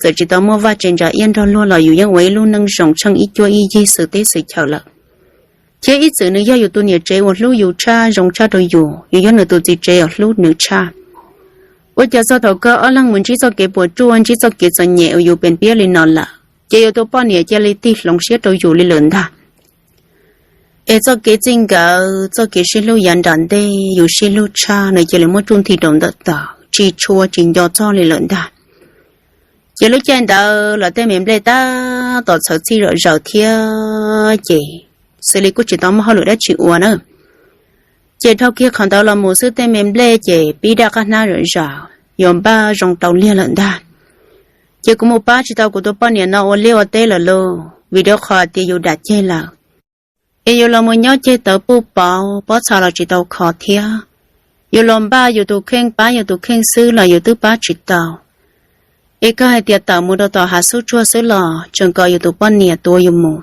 txawm tsis tau muaj vaj tse ntsa iab nrog luag los yus yeej ua ib lub neej zoo tsheej ib cuab ib yig xwm teb xwm chaw lawm. Thiab ib txwm nws yog yus tus niam tsev uas hlub yus tshaj zoo tshaj rau yus, yus yog nws tus txiv tsev uas hlub nws tshaj. Ua cas txog thaum kawg ob leeg mus ntsib txoj kev puas tsuaj ntsib txoj kev txom nyem uas yus pes piab li no lawm, ces yus tus poj niam cia li tig hloov siab rau yus li lawm ntag. Es txoj kev txij nkawm txoj kev sib hlub yav nram ntej yus sib hlub tshaj nws cia li muab tsuj nthi rau ntawm tawm tsis tshua tsis nco txog li lawm ntag. Ces lub caij ntawd los tej me nplej tab tom txhawv txhij zom zaws thiab ces xws li kuj tsis tau muaj hauj lwm dab tsi ua na. Ces dhau kiag qhov ntawd los mus xwb tej me nplej ces pib daj qab hnab zom zaws yuav npaj zoo rau liag lawm ntag. Ces kuv mus pab tsis tau kuv tus poj niam no ua liaj ua teb lawm lauj, vim rau qhov tias yus dam ceg lawm. Es yus los mus nyob ceg tawv puj pauv pob txha los tsis tau kho thiab. Yus los npaj yus tus kheej pab yus tus kheej xwb los yus twb pab tsis tau. Es kawg hais tias tawm mus rau tom hav xub tsuag xwb los tseem kom yus tus poj niam tuav yus mus.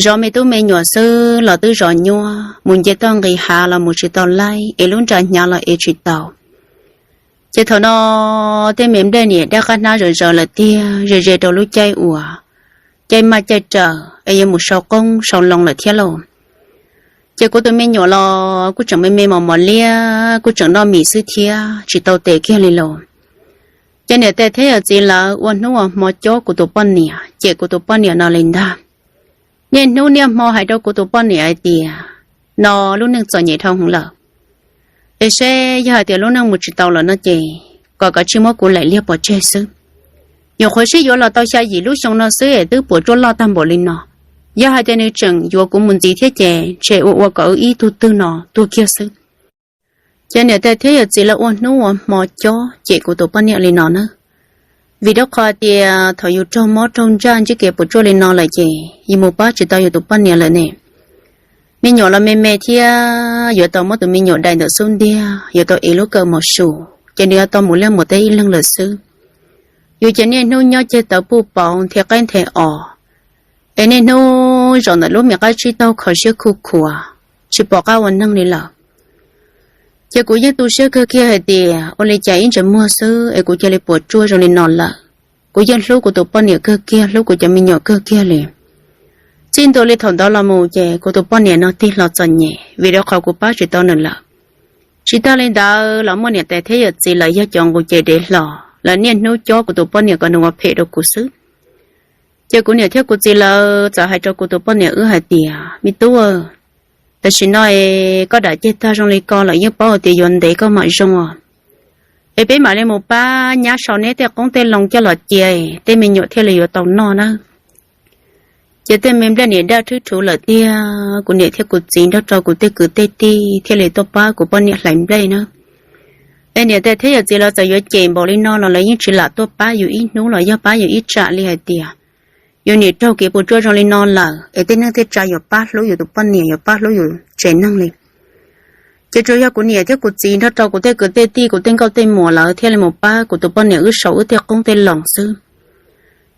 Zov me tub me nyuam xwb los twb zov nyuaj, mus nce toj nqis hav los mus tsis tau laij, es lub nra hnyav los ev tsis tau. Ces thaum no tej me nplej niam daj qab hnab zom zaws lawm tiag, ze ze rau lub caij uas caij maj caij raws es yuav mus sau qoob sau loo lawm thiab lauj. Ces kuv tus me nyuam los kuj tseem me me mos mos liab, kuj tseem noj mis xwb thiab tsis tau tes kiag li los. Ces niam tais thiab yawm txiv lawv ua hnub ua hmo cob kuv tus poj niam, cem kuv tus poj niam no li ntag. Niaj hnub niaj hmo hais rau kuv tus poj niam hais tias, no lub neej txom nyem dhau hwv lawm, es seb yog hais tias lub neej mus tsis tau lawm no ces kom kav tsij muab kuv laim liag pov tseg xwb. Nyuam qhuav sib yuav los tau xya yim lub xyoo no xwb es twb puas tsuaj loj tag npaum li no. Yog hais tias nws tseem yuav kuv mus ntxiv thiab ces ntshe ua ua kom wb ib tug twg no tuag kiag xwb. Ces niam tais thiab yawm txiv lawv ua hnub ua hmo cob cem kuv tus poj niam li no na. Vim rau qhov tias thaum yus raug mob raug ntsaj ntsib kev puas tsuaj li no lawm ces yus mus pab tsis tau yus tus poj niam lawm ne. Me nyuam los me me thiab, yuav tau muab tus me nyuam dai ntawm xub ntiag, yuav tau ev lub kawm mos su, ces nws yuav tau mus liaj mus teb ib leeg lawm xwb. Yus ces niaj hnub nyob ceg tawv puj pauv nthe qaib nthe os, es niaj hnub zaum ntawm lub me qab tsib taug kho siab khuj khuav, tsis pom qab ua neeg li lawm. Ces kuv yeej tu siab kawg kiag hais tias ua li cas ib ntsais muag xwb es kuv cia li puas tsuaj zoo li no lawm. Kuv yeej hlub kuv tus poj niam kawg kiag, hlub kuv cov me nyuam kawg kiag li. Txij ntua li thaum ntawd los mus ces kuv tus poj niam no tig hlo txom nyem vim rau qhov kuv pab tsis tau nws lawm. Tsis tag li ntawd los muaj niam tais thiab yawm txiv lawv yog cov nqus ces dev hlo, lawv niaj hnub cob kuv tus poj niam kom nws ua phem rau kuv xwb. Ces kuv niam thiab kuv txiv lawv txawm hais rau kuv tus poj niam wb hais tias, me tub, tam sim no es koj dam ceg tag zoo li ko lawm yeej paub hais tias yuav ntev koj mam zoo os. Es peb mam li mus pab nyab sau neb tej qoob tej loo coj los cia, tej me nyuam thiaj li yuav tau noj na. Ces tej me nplej niam daj thwb thuv lawm tiag, kuv niam thiab kuv txiv nrog rau kuv tej kwv tej tij thiaj li tuaj pab kuv poj niam hlais nplej na. Es niam tais thiab yawm txiv lawv txawm yuav cem npaum li no los lawv yeej tsis lam tuaj pab yus ib hnub los yog pab yus ib tsam li hais tias yus niam raug kev puas tsuaj zoo li no lawm es tej neej tej tsa yuav pab hlub yus tus poj niam, yuav pab hlub yus tsev neeg li. Ces tsuas yog kuv niam thiab kuv txiv nrog rau kuv tej kwv tej tij, kuv tej nkauj tej muam lawv thiaj li mus pab kuv tus poj niam wb sau wb tej qoob tej loo xwb.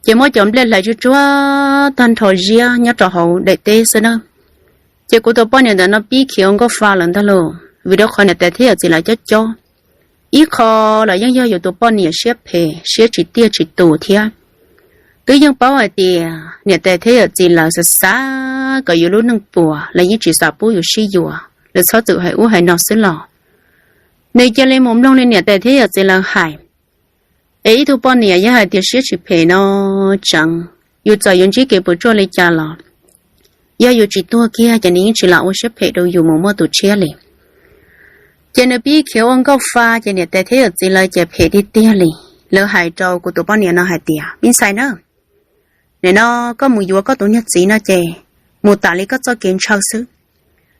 Ces muab cov nplej hlais tsuag tsuag tag nrho ziab nyob rau hauv daim teb xwb na. Ces kuv tus poj niam ntawm no pib khiav ua nkauj fa lawm ntag lauj, vim rau qhov niam tais thiab yawm txiv lawv cob cob. Ib qho los yeej yog yus tus poj niam siab phem siab tsis tiaj tsis tus thiab. Twb yeej paub hais tias niam tais thiab yawm txiv lawv xav xav kom yus lub neej puas, lawv yeej tsis xav pub yus sib yuav, lawv txhob txwm hais ub hais no xwb los. Nws cia li mus mloog li niam tais thiab yawm txiv lawv hais. Es ib tug poj niam yog hais tias siab tsis phem no tseev, yus txawm yuav ntsib kev puas tsuaj li cas los, yog yus tsis tuag kiag ces nws yeej tsis lam ua siab phem rau yus mus muaj tus tshiab li. Ces nws pib khiav ua nkauj fa ces niam tais thiab yawm txiv lawv ces phem tiag tiag li. Lawv hais rau kuv tus poj niam no hais tias, me ntxhais na, nim no koj mus yuav koj tus niag txiv no ces mus tas li koj txoj kev ntshaw xwb.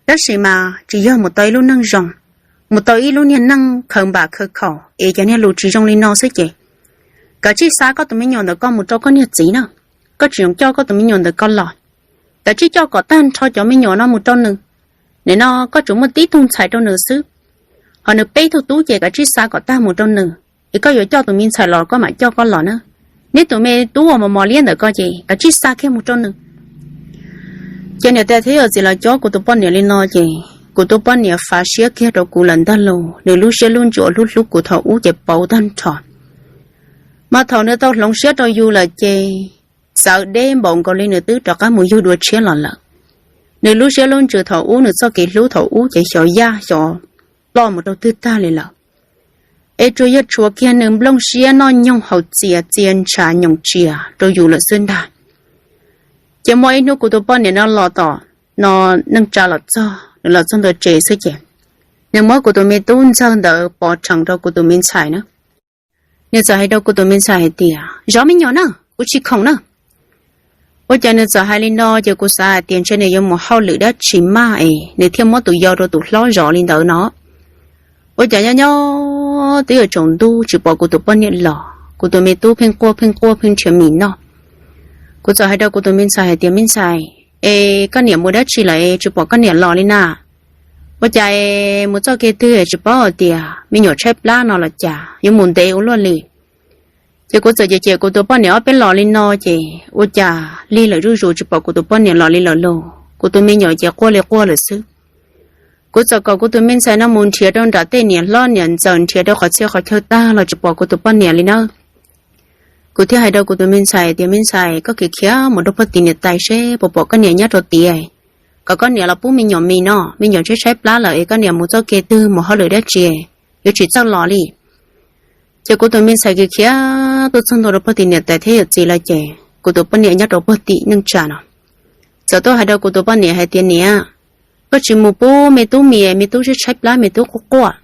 Tab sis mas tsis yog mus tau ib lub neej zoo, mus tau ib lub niag neej khaws npam khaws khaum es cov niag lus tsis zoo li no xwb ces kav tsij xa koj tus me nyuam ntawm koj mus rau koj niag txiv na. Koj tsis zoo coj koj tus me nyuam ntawm koj los, kav tsij coj kom tag nrho cov me nyuam no mus rau nws. Nim no koj tsuas muaj tib tug ntxhais rau nws xwb, ho nws peb tug tub ces kav tsij xa kom tag mus rau nws, es koj yuav coj tus me ntxhais los koj mam coj koj los na. Neb tus me tub uas mos mos liab ntawm koj ces kav tsij xa kiag mus rau nws. Ces niam tais thiab yawm txiv lawv cob kuv tus poj niam li no ces kuv tus poj niam fav siab kiag rau kuv lawm ntag lauj. Nws lub siab lub ntsws hlub hlub kuv thaum ub ces pauv tag nrho. Mas thaum nws tau hloov siab rau yus lawm ces txawv deb npaum nkaus li nws twb rov qab mus yug dua tshiab los lawm. Nws lub siab lub ntsws thaum ub, nws txoj kev hlub thaum ub ces xyov yaj xyov ploj mus rau twg tag li lawm. Es tsuas yog tshuav kiag nws nplooj siab noj nyoog haus txias txia ntshav nyoos tsias rau yus lawm xwb ntag. Ces muaj ib hnub kuv tus poj niam no los tom no, neej tsa los txog, nws los txog ntua tsev xwb ces nws muab kuv tus me tub ntxawg ntawd pov rhees rau kuv tus me ntxhais na. Nws txawm hais rau kuv tus me ntxhais hais tias, zov me nyuam na, kuv tsis khoom na. Ua cas nws txawm hais li no ces kuv xav hais tias ntshe nws yuav mus hauj lwm dab tsi maj es nws thiaj muab tus yau rau tus hlob zov li ntawd no. Ua cas nyob nyob twb yuav tsaus ntuj tsis pom kuv tus poj niam los, kuv tus me tub pheej quaj pheej quaj pheej nrhiav mis noj. Kuv txawm hais rau kuv tus me ntxhais hais tias, me ntxhais, es koj niam mus dab tsi lawm es tsis pom koj niam los li na? Ua cas es mus txoj kev twg es tsis paub hais tias me nyuam tshaib plab no los cas yuav mus ntev ua luaj li? Ces kuv txawm cem cem kuv tus poj niam ob peb los li no ces ua cas lig lawm zuj zus tsis pom kuv tus poj niam los li lawm lauj. Kuv tus me nyuam ces quaj li quaj lawm xwb. Kuv txawm kom kuv tus me ntxhais no mus nrhiav rau nram tej niam hlob niam ntxawm, nrhiav rau qhov txhia qhov chaw tag los tsis pom kuv tus poj niam li na. Kuv thiaj hais rau kuv tus me ntxhais tias, me ntxhais, koj khiav khiav mus rau puag tim niam tais seb puas pom koj niam nyob rau tid. kom koj niam los pub me nyuam mis no, me nyuam tshaib tshaib plab lawm es koj niam mus txoj kev twg mus hauj lwm dab tsi, yuav tsis txawj los li. Ces kuv tus me ntxhais khiav khiav tuaj txog ntua rau pog tim niam tais thiab yawm txiv lawm ces kuv tus poj niam nyob rau pog tim neej tsa no txawm tuaj hais rau kuv tus poj niam hais tias, Niam, koj tsis mus pub me tub mis, me tub tshaib tshaib plab, me tub quaj quaj,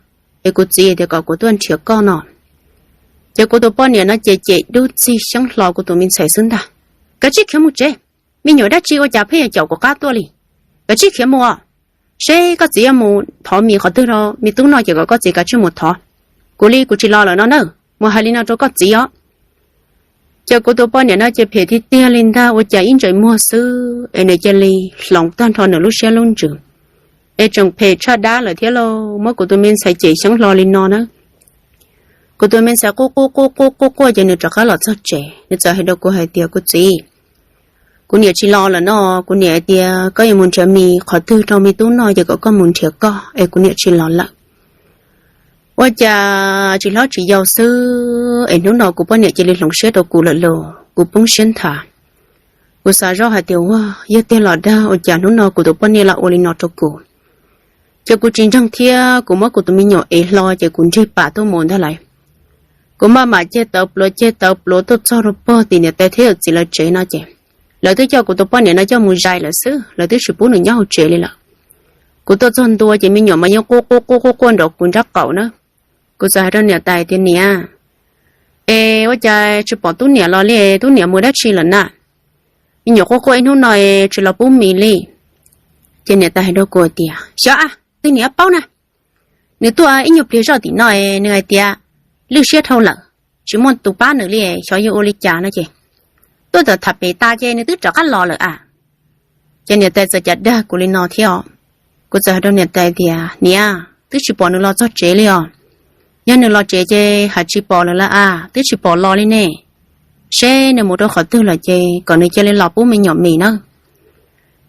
es kuv txiv tias kom kuv tuaj nrhiav koj no. Ces kuv tus poj niam no ces cem dub txig xyoob hlo kuv tus me ntxhais xwb ntag. Kav tsij khiav mus tsev, me nyuam dab tsi ua cas pheej yuav caum kuv qab tuaj li. Kav tsij khiav mus, seb koj txiv yuav mus thov mis qhov twg rau me tub no ces kom koj txiv kav tsij mus thov. Kuv li kuv tsis los lawm no na, mus hais li no rau koj txiv os. Ces kuv tus poj niam no ces phem tiag tiag li ntag, ua cas ib ntsais muag xwb es nws cia li hloov tag nrho nws lub siab lub ntsws, es tseem phem tshaj dab lawm thiab lauj, muab kuv tus me ntxhais cem xyoob hlo li no na. Kuv tus me ntxhais quaj quaj quaj quaj quaj quaj ces nws rov qab los txog tsev, nws txawm hais rau kuv hais tias, Kuv txiv, kuv niam tsis los lawm no, kuv niam hais tias koj yuav mus nrhiav mis qhov twg rau me tub no ces kom koj mus nrhiav koj, es kuv niam tsis los lawm. Ua cas tsis hlob tsis yau xwb es hnub no kuv poj niam cia li hloov siab rau kuv lawm lauj, kuv poob siab nthav. Kuv xav zoj hais tias, Ua, yog tiag los dag, ua cas hnub no kuv tus poj niam los ua li no rau kuv? Ces kuv tsis ntseeg thiab kuv muab kuv tus me nyuam ev hlo ces kuv nrig pas tuaj mus ntag lauj. Kuv maj mam ceg tawv pluav ceg tawv pluav tuaj txog rau pog tim niam tais thiab yawm txiv lawv tsev no ces lawv twb coj kuv tus poj niam no coj mus zais lawm xwb, lawv twb tsis pub nws nyob hauv tsev li lawm. Kuv tuaj txog ntua ces me nyuam mas yeej quaj quaj quaj quaj quaj nrov kuv nrab qaum na. Kuv txawm hais rau niam tais tias, Niam, es ua cas tsis pom tub niam los li, tub niam mus dab tsi lawm na? Me nyuam quaj quaj ib hnub no es tsis los pub mis li. Ces niam tais hais rau kuv tias, Xyov a, twg niam paub na. Nws tuaj ib nyuag pliag zoj tim no es nws hais tias lwj siab dhau lawm, tsis muaj tus pab nws li, xyov yuav ua li cas no ces tuaj tawm tham pem tas ces nws twb rov qab los lawm a. Ces niam tais txawm cav dag kuv li no thiab os. Kuv txawm hais rau niam tais tias, Niam, twb tsis pom nws los txog tsev li os. Yog nws los tsev ces hais tsis pom lawm lawm a, twb tsis pom los li ne. Seb nws mus rau qhov twg lawm ces kom nws cia li los pub me nyuam mis na.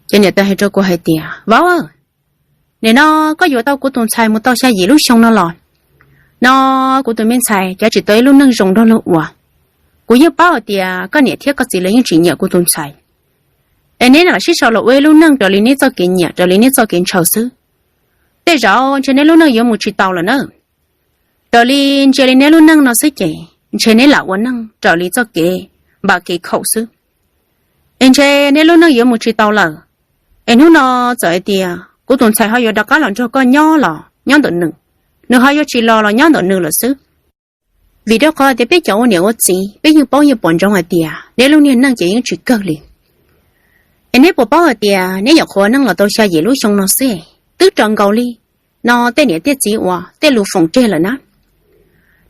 Ces niam tais hais rau kuv hais tias, Vauv, nim no koj yuav tau kuv tus ntxhais mus tau xya yim lub xyoo no los, no kuv tus me ntxhais cov tsis tau ib lub neej zoo nrog luag ua. Kuv yeej paub hais tias koj niam thiab koj txiv lawv yeej tsis nyiam kuv tus ntxhais, es neb lam sib sau los ua ib lub neej raws li neb txoj kev nyiam raws li neb txoj kev ntshaw xwb. Tej zaum ntshe neb lub neej yuav mus tsis tau lawm na. Raws li ntsia li neb lub neej no xwb ces ntshe neb lam ua neej raws li txoj kev npam kev khaum xwb, es ntshe neb lub neej yuav mus tsis tau lawm. Es hnub no txawm hais tias kuv tus ntxhais ho yuav rov qab los nrog koj nyob los nyob ntawm nws, nws ho yuav tsis los los nyob ntawm nws lawm xwb. Vim rau qhov tias peb cov ua niam ua txiv peb yeej paub yeej pom ntsoov hais tias neb lub niag neej ces yeej tsis kawg li. Es neb puas paub hais tias neb nyuam qhuav neej los tau xya yim lub xyoo no xwb twb raws nkaus li no tej niam tej txiv uas tej lus foom tseg lawm na.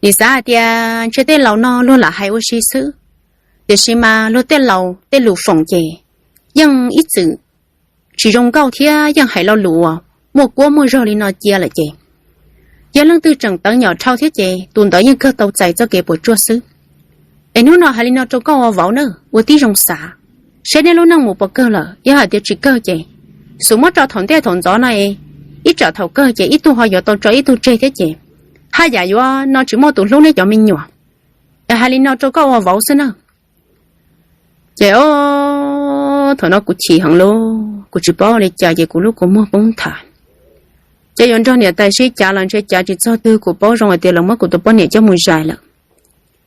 Nim xav hais tias ntshe tej laus no luag lam hais ua si xwb, tiam sis mas luag tej laus tej lus foom ces yeej ib txwm tsis zoo nkauj thiab yeej hais lo lus uas muaj kuab muaj zog li no cia lawm ces yog leej twg tseem tawv nyom dhau thiab ces tus ntawd yeej kawg tau txais txoj kev puas tsuaj xwb. Es hnub no hais li no rau koj ua vauv na, ua tib zoo xav, saib neb lub neej mus puas kawg lawm, yog hais tias tsis kawg ces xub muab tso thaum ntej thaum ntxov no es ib tsam thaum kawg ces ib tug ho yuav tau tso ib tug tseg thiab ces haj yam yuav no tsis muaj tus hlub neb cov me nyuam. Es hais li no rau koj ua vauv xwb na. Ces o, thaum no kuv chim heev lauj, kuv tsis paub li cas ces kuv lub kua muag poob nthav. Ces yuav nrog niam tais sib cav los ntshe cav tsis txog twg, kuv paub zoo hais tias lawv muab kuv tus poj niam coj mus zais lawm.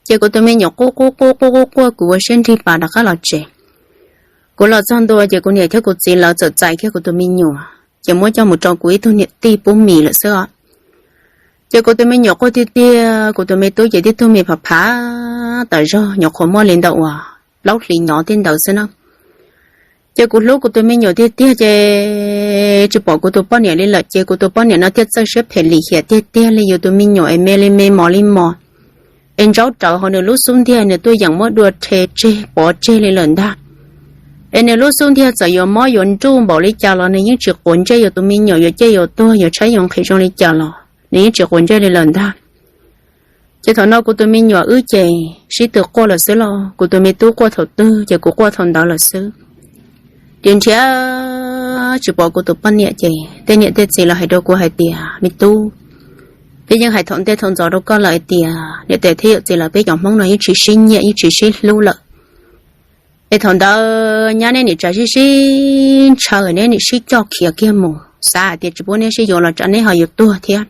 Ces kuv tus me nyuam quaj quaj quaj quaj quaj quaj, kuv ua siab nrig pas rov qab los tsev. Kuv los txog ntua ces kuv niam thiab kuv txiv lawv txawm txais kiag kuv tus me nyuam ces muab coj mus rau kuv ib tug niam tij pub mis lawm xwb os. Ces kuv tus me nyuam quaj tiag tiag, kuv tus me tub ces tib tug mis phav phav tas zog, nyuam qhuav muaj li ntawm uas plaub hlis nyob tej ntawd xwb na. Ces kuv hlub kuv tus me nyuam tiag tiag ces tsis pom kuv tus poj niam li lawm ces kuv tus poj niam no thiaj txawj siab phem lim hiam tiag tiag li. Yus tus me nyuam es me li me mos li mos, es ntsaub rawv hauv nws lub xub ntiag, nws tuaj yeem muab dua rhe tseg pov tseg li lawm ntag. Es nws lub xub ntiag txawm yuav mob yuav nruj npaum li cas los nws yeej tsis quav ntsej. Yus tus me nyuam yuav ciaj yuav tuag yuav tshaib yuav nqhis zoo li cas los nws yeej tsis quav ntsej li lawm ntag. Ces thaum no kuv tus me nyuam wb ces sib tw quaj lawm xwb los kuv tus me tub quaj thaum twg ces kuv quaj thaum ntawd lawm xwb. Ces nrhiav tsis pom kuv tus poj niam ces tej niam tej txiv los hais rau kuv hais tias, Me tub, peb yeej hais thaum ntej thaum ntxov rau koj lawm hais tias niam tais thiab yawm txiv lawv peb cov Hmoob no yeej tsis sib nyiam yeej tsis sib hlub lawm. Es thaum ntawd nyab neb nim tsam sib sib ntshaw, neb nim sib coj khiav kiag mus, xav hais tias tsis pub neb sib yuav los tsam neb ho yuav tuag thiab.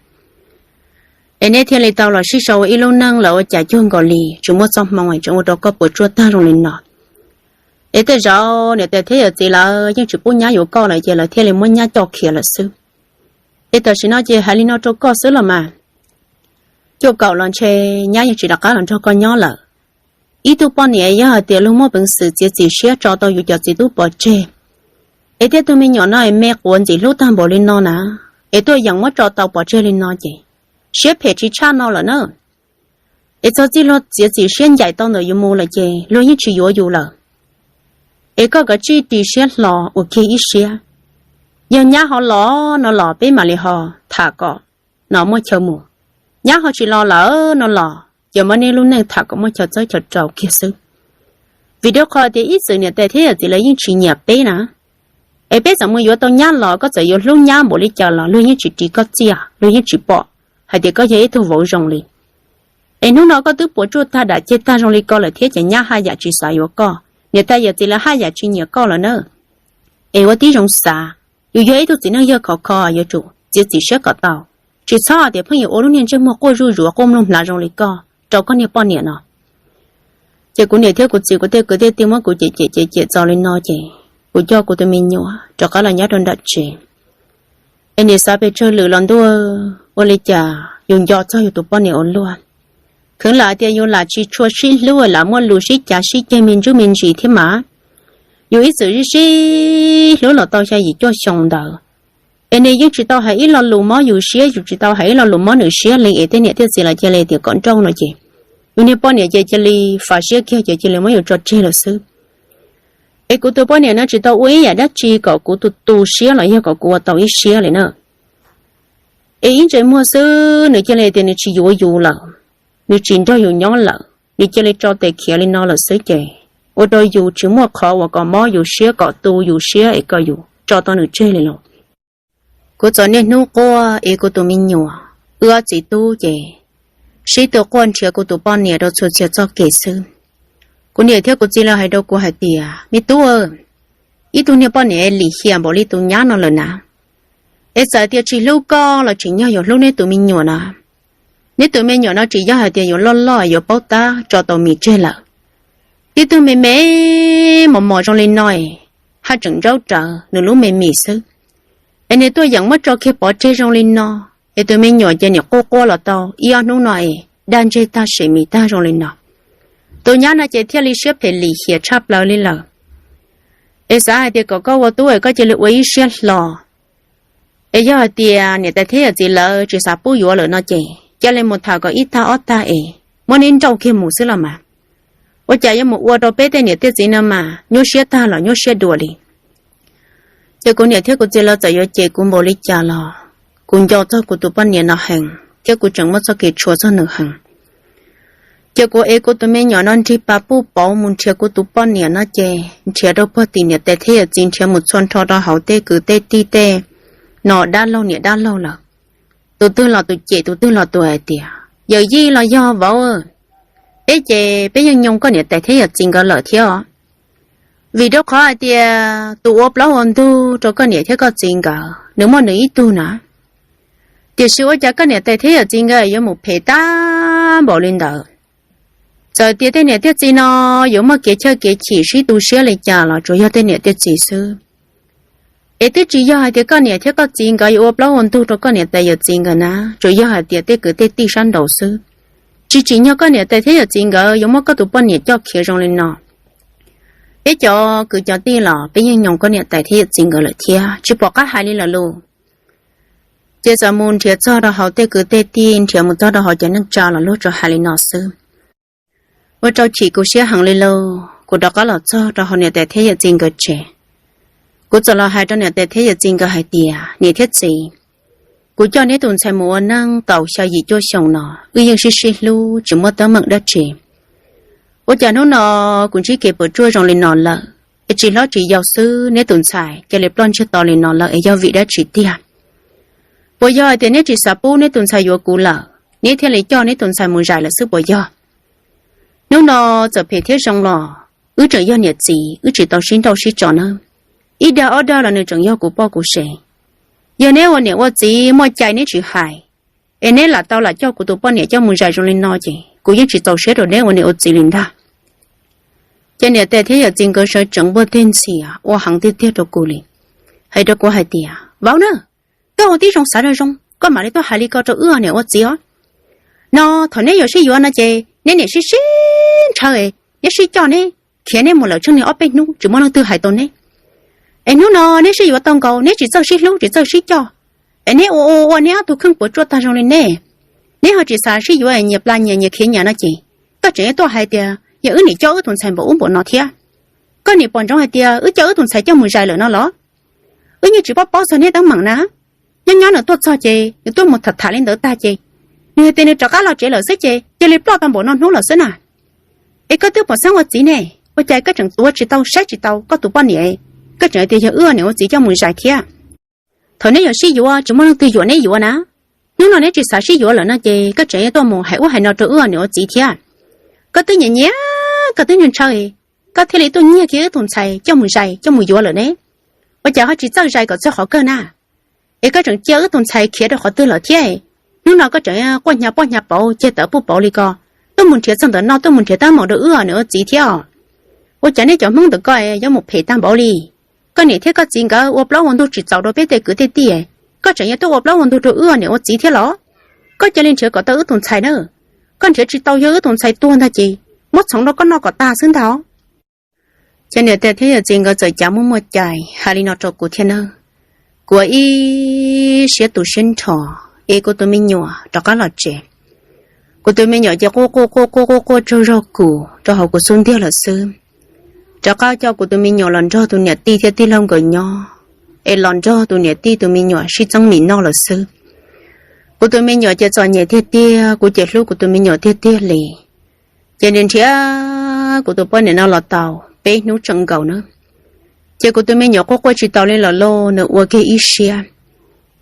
Es neb thiaj li tau los sib sau ua ib lub neej lawm ua cas cuag nkaus li tsis muaj txoj hmoo es tseem ua rau koj puas tsuaj tag zoo li no. Es tej zaum niam tais thiab yawm txiv lawv yeej tsis pub nyab yuav koj lawm ces lawv thiaj li muab nyab coj khiav lawm xwb. Es tam sim no ces hais li no rau koj xwb los mas, cuaj kaum los ntshe nyab yeej tsis rov qab los nrog koj nyob lawm. Ib tug poj niam yog hais tias luag muaj peev xwm txiav txim siab tso tau yus cov txiv tub pov tseg, es thiab tus me nyuam no es me quav ntxim hlub tag npaum li no na, es tuaj yeem muab tso tau pov tseg li no ces siab phem tsis tshaj no lawm na. Es txog txij luag txiav txim siab ncaim tau ntawm yus mus lawm ces luag yeej tsis yuav yus lawm. Es koj kav tsij ris siab hlo ua kiag ib siab. Yog nyab ho los no los peb mam li ho tham kom no muaj chaw mus. Nyab ho tsis los lawm no los ces muab neb lub neej tham kom muaj chaw txawb chaw rau kiag xwb. Vim rau qhov tias ib txwm niam tais thiab yawm txiv lawv yeej tsis nyiam peb na. Es peb txawm mus yuav tau nyab los koj txawm yuav hlub nyab npaum li cas los luag yeej tsis ris koj txiaj, luag yeej tsis pom hais tias koj yog ib tug vauv zoo li. Es hnub no koj twb puas tsuaj tag dam ceg tag zoo li ko lawm thiab ces nyab haj yam tsis xav yuav koj, niam tais yawm txiv lawv haj yam tsis nyiam koj lawm na. Es ua tib zoo xav, yus yog ib tug txiv neej yawg khov kho yuav tsum txiav txim siab kom tau, tsis txhob tias pheej yuav ua lub niag ntsej muag quaj zuj zus quaj mloog hnav zoo li koj rau koj niag poj niam no. Ces kuv niam thiab kuv txiv kuv tej kwv tej tij muab kuv cem cem cem cem txaus li no ces kuv coj kuv tus me nyuam rov qab los nyob rau nram tsev. Es nim xav pes tsawg lwm los ntuj, ua li cas yus nco txog yus tus poj niam ua luaj. Kheev lam tias yus lam tsis tshua sib hlub lam muaj lus sib cav sib ceg me ntsuj me ntsis thiab mas, yus ib txwm sib sib hlub los tau xya yim cuaj xyoo ntawd. Es nws yeej tsis tau hais ib lo lus mob yus siab, yus tsis tau hais ib lo lus mob nws siab li, es tej niam tej txiv los cia li tias kom nrauj no ces yus niag poj niam ces cia li faj siab kiag ces cia li muab yus tso tseg lawm xwb. Es kuv tus poj niam no tsis tau ua ib yam dab tsi kom kuv tu tu siab los yog kom kuv ua tau ib siab li na. Es ib ntsais muag xwb nws cia li tias nws tsis yuav yus lawm, nws tsis nrog yus nyob lawm, nws cia li tso tes khiav li no lawm xwb ces ua rau yus tsis muaj qhov uas kom mob yus siab kom tu yus siab es kom yus tso tau nws tseg li los. Kuv txom niaj hnub quaj es kuv tus me nyuam, wb ob txiv tub ces sib tw quaj nrhiav kuv tus poj niam rau txhua txhia txoj kev xwb. Kuv niam thiab kuv txiv lawv hais rau kuv hais tias, me tub, ib tug niag poj niam lim hiam npaum li tus nyab no lawm na, es txawm tias tsis hlub koj los tsim nyog yuav hlub neb tus me nyuam na. Neb tus me nyuam no tsis yog hais tias yuav loj loj yuav paub tab tso tau mis tseg lawm. Tib tug me me mos mos zoo li no es haj tseem ntsaub rawv nws lub me mis xwb. Es nws tuaj yeem muab tso kiag pov tseg zoo li no, es tus me nyuam ces nim quaj quaj los tau ib ob hnub no es daj ntseg tag sem mis tag zoo li no. Tus nyab no ces thiaj li siab phem lim hiam tshaj plaws li lawm. Es xav hais tias kom koj ua tub es koj cia li ua ib siab hlo. Es yog hais tias niam tais thiab yawm txiv lawv tsis xav pub yuav lawm no ces cia li mus tham kom ib tag ob tag es muab neb nrauj kiag mus xwb los mas. Ua cas yuav mus ua rau peb tej niam tej txiv no mas nyuaj siab tag los nyuaj siab dua li. Ces kuv niam thiab kuv txiv lawv txawm yuav cem kuv npaum li cas los kuv nco txog kuv tus poj niam no heev thiab kuv tseem muaj txoj kev tshua txog nws heev. Ces kuv ev kuv tus me nyuam no nrig pas puj pauv mus nrhiav kuv tus poj niam no ces nrhiav rau puag tim niam tais thiab yawm txiv, nrhiav mus txhua nrho rau hauv tej kwv tej tij tej no dab laug niam dab laug lawm. Tus twg los tus cem, tus twg los tus hais tias yawm yij los yog vauv, peb ces peb yeej nyoo koj niam tais thiab yawm txiv nkawd lawm thiab os. Vim rau qhov hais tias tus ua plaub ua ntug rau koj niam thiab koj txiv nkawd nws muaj nws ib tug na. Tiam sis ua cas koj niam tais thiab yawm txiv nkawd yuav mus phem tag npaum li ntawd? Txawm tias tej niam tej txiv no yuav muaj kev chawj kev chim sib tu siab li cas los tsuas yog tej niam tej txiv xwb. Es twb tsis yog hais tias koj niam thiab koj txiv nkawd yuav ua plaub ua ntug rau koj niam tais yawm txiv nkawd na, tsuas yog hais tias tej kwv tej tij sab nraud xwb. Tsis tsim nyog koj niam tais thiab yawm txiv nkawd yuav muab koj tus poj niam coj khiav zoo li no. Peb cov kwv cov tij los peb yeej nyoo koj niam tais thiab yawm txiv nkawd lawm thiab tsis pom qab hais li lawm lauj. Ces txawm mus nrhiav txog rau hauv tej kwv tej tij, nrhiav mus txog rau hauv cov neej tsa los luag tsuas hais li no xwb. Ua rau chim kuv siab heev li lauj, kuv rov qab los txog rau hauv niam tais thiab yawm txiv nkawd tsev. Kuv txawm los hais rau niam tais thiab yawm txiv nkawd hais tias, niam thiab txiv, kuv coj neb tus ntxhais mus ua neej tau xya yim cuaj xyoo no, wb yeej sib sib hlub tsis muaj teeb meem dab tsi. Ua cas hnub no kuv ntsib kev puas tsuaj zoo li no lawm, es tsis hlob tsis yau xwb neb tus ntxhais cia li ploj ntsiag to li no lawm es yog vim dab tsi tiag? Puas yog hais tias neb tsis xav pub neb tus ntxhais yuav kuv lawm, neb thiaj li coj neb tus ntxhais mus zais lawm xwb puas yog? Hnub no txawm phem thiab zoo los wb tseem yog niam txiv, wb tsis tau sib nrauj sib tso nawb. Ib dag ob dag los nws tseem yog kuv poj kuv sev. Yog neb ua niam ua txiv muaj cai neb tsis hais, es neb lam tau lam coj kuv tus poj niam coj mus zais zoo li no ces kuv yeej tsis txaus siab rau neb ua niam ua txiv li ntag. Ces niam tais thiab yawm txiv nkawd sawv tsees npuaj teg ntxhias ua heev tiag tiag rau kuv li, hais rau kuv hais tias, Vauv na, koj ua tib zoo xav zoo zoo, koj mam li tuaj hais li ko rau wb niam ua txiv os. No thaum neb yuav sib yuav no ces neb niam sib sib ntshaw, neb sib coj, neb khiav neb mus lawm tsheej niag ob peb hnub tsis muaj leej twg hais tau neb. Es hnub no neb sib yuav tau nkaus, neb tsis txawj sib hlub tsis txawj sib coj, es neb ua ua ua neb ob tug kheej puas tsuaj tag zoo li nej. Neb ho tsis xav sib yuav, nyias pla nyias, nyias khiav nyias no ces koj tseem yuav tuaj hais tias yog wb niam coj wb tus ntxhais npaum ub npaum no thiab. Koj niam pom ntsoov hais tias wb coj wb tus ntxhais coj mus zais lawm no los? Wb yeej tsis paub paub txog neb teeb meem na. Nyob nyob nws tuaj txog ces nws tuaj mus tham tham li ntawd tag ces nws hais tias nws rov qab los tsev lawm xwb ces cia li ploj tau npaum no hnub lawm xwb na. Es koj twb pom xeeb ua txiv ne, ua cas koj tseem tuav tsis tau saib tsis tau koj tus poj niam, koj tseem tias yog wb niam ua txiv coj mus zais thiab? Thaum neb yuav sib yuav tsis muaj leej twg yuam neb yuav na. Hnub no neb tsis xav sib yuav lawm no ces koj tseem yuav tuaj mus hais ub hais no rau wb niam ua txiv thiab. Koj twb nyiam nyiam, koj twb ntshaw ntshaw, koj thiaj li tuaj nyiag kiag wb tus ntxhais coj mus zais coj mus yuav lawm ne. Ua cas ho tsis txawj zais kom txog qhov kawg na? Es koj tseem cia wb tus ntxhais khiav rau qhov twg lawm thiab? Hnub no koj tseem quaj hnyav poj hnyav pauv, ceg tawv puj pauv li ko, tuaj mus nrhiav txog ntawm no tuaj mus nrhiav teeb meem rau wb niam ua txiv thiab os. Ua cas nej cov Hmoob ntawm koj yuav mus phem tag npaum li? Koj niam thiab koj txiv nkawd ua plaub ua ntug tsis txaus rau peb tej kwv tej tij, koj tseem yuav tuaj ua plaub ua ntug rau wb niam ua txiv thiab los? Koj cia li nrhiav kom tau wb tus ntxhais na. Koj nrhiav tsis tau yog wb tus ntxhais tuag ntag ces muab txhoov rau koj noj kom tag xwb ntag. Ces niam tais thiab yawm txiv nkawd txawm cav muaj muaj cai hais li no rau kuv thiab nawb. Kuv ua ib siab tu siab nrho, es kuv tus me nyuam rov qab los tsev. Kuv tus me nyuam ces quaj quaj quaj quaj quaj quaj tsaug zog kuv rau hauv kuv xub ntiag lawm xwb. Rov qab coj kuv tus me nyuam los nrog tus niam tij thiab tij laug nkawd nyob, es los nrog tus niam tij tus me nyuam sib txeeb mis noj lawm xwb. Kuv tus me nyuam ces txom nyem tiag tiag, kuv ces hlub kuv tus me nyuam tiag tiag li. Ces nws nrhiav kuv tus poj niam no los tau peb hnub tseem nkaus na, ces kuv tus me nyuam quaj quaj tsis taus li lawm lauj, nws ua kiag ib siab.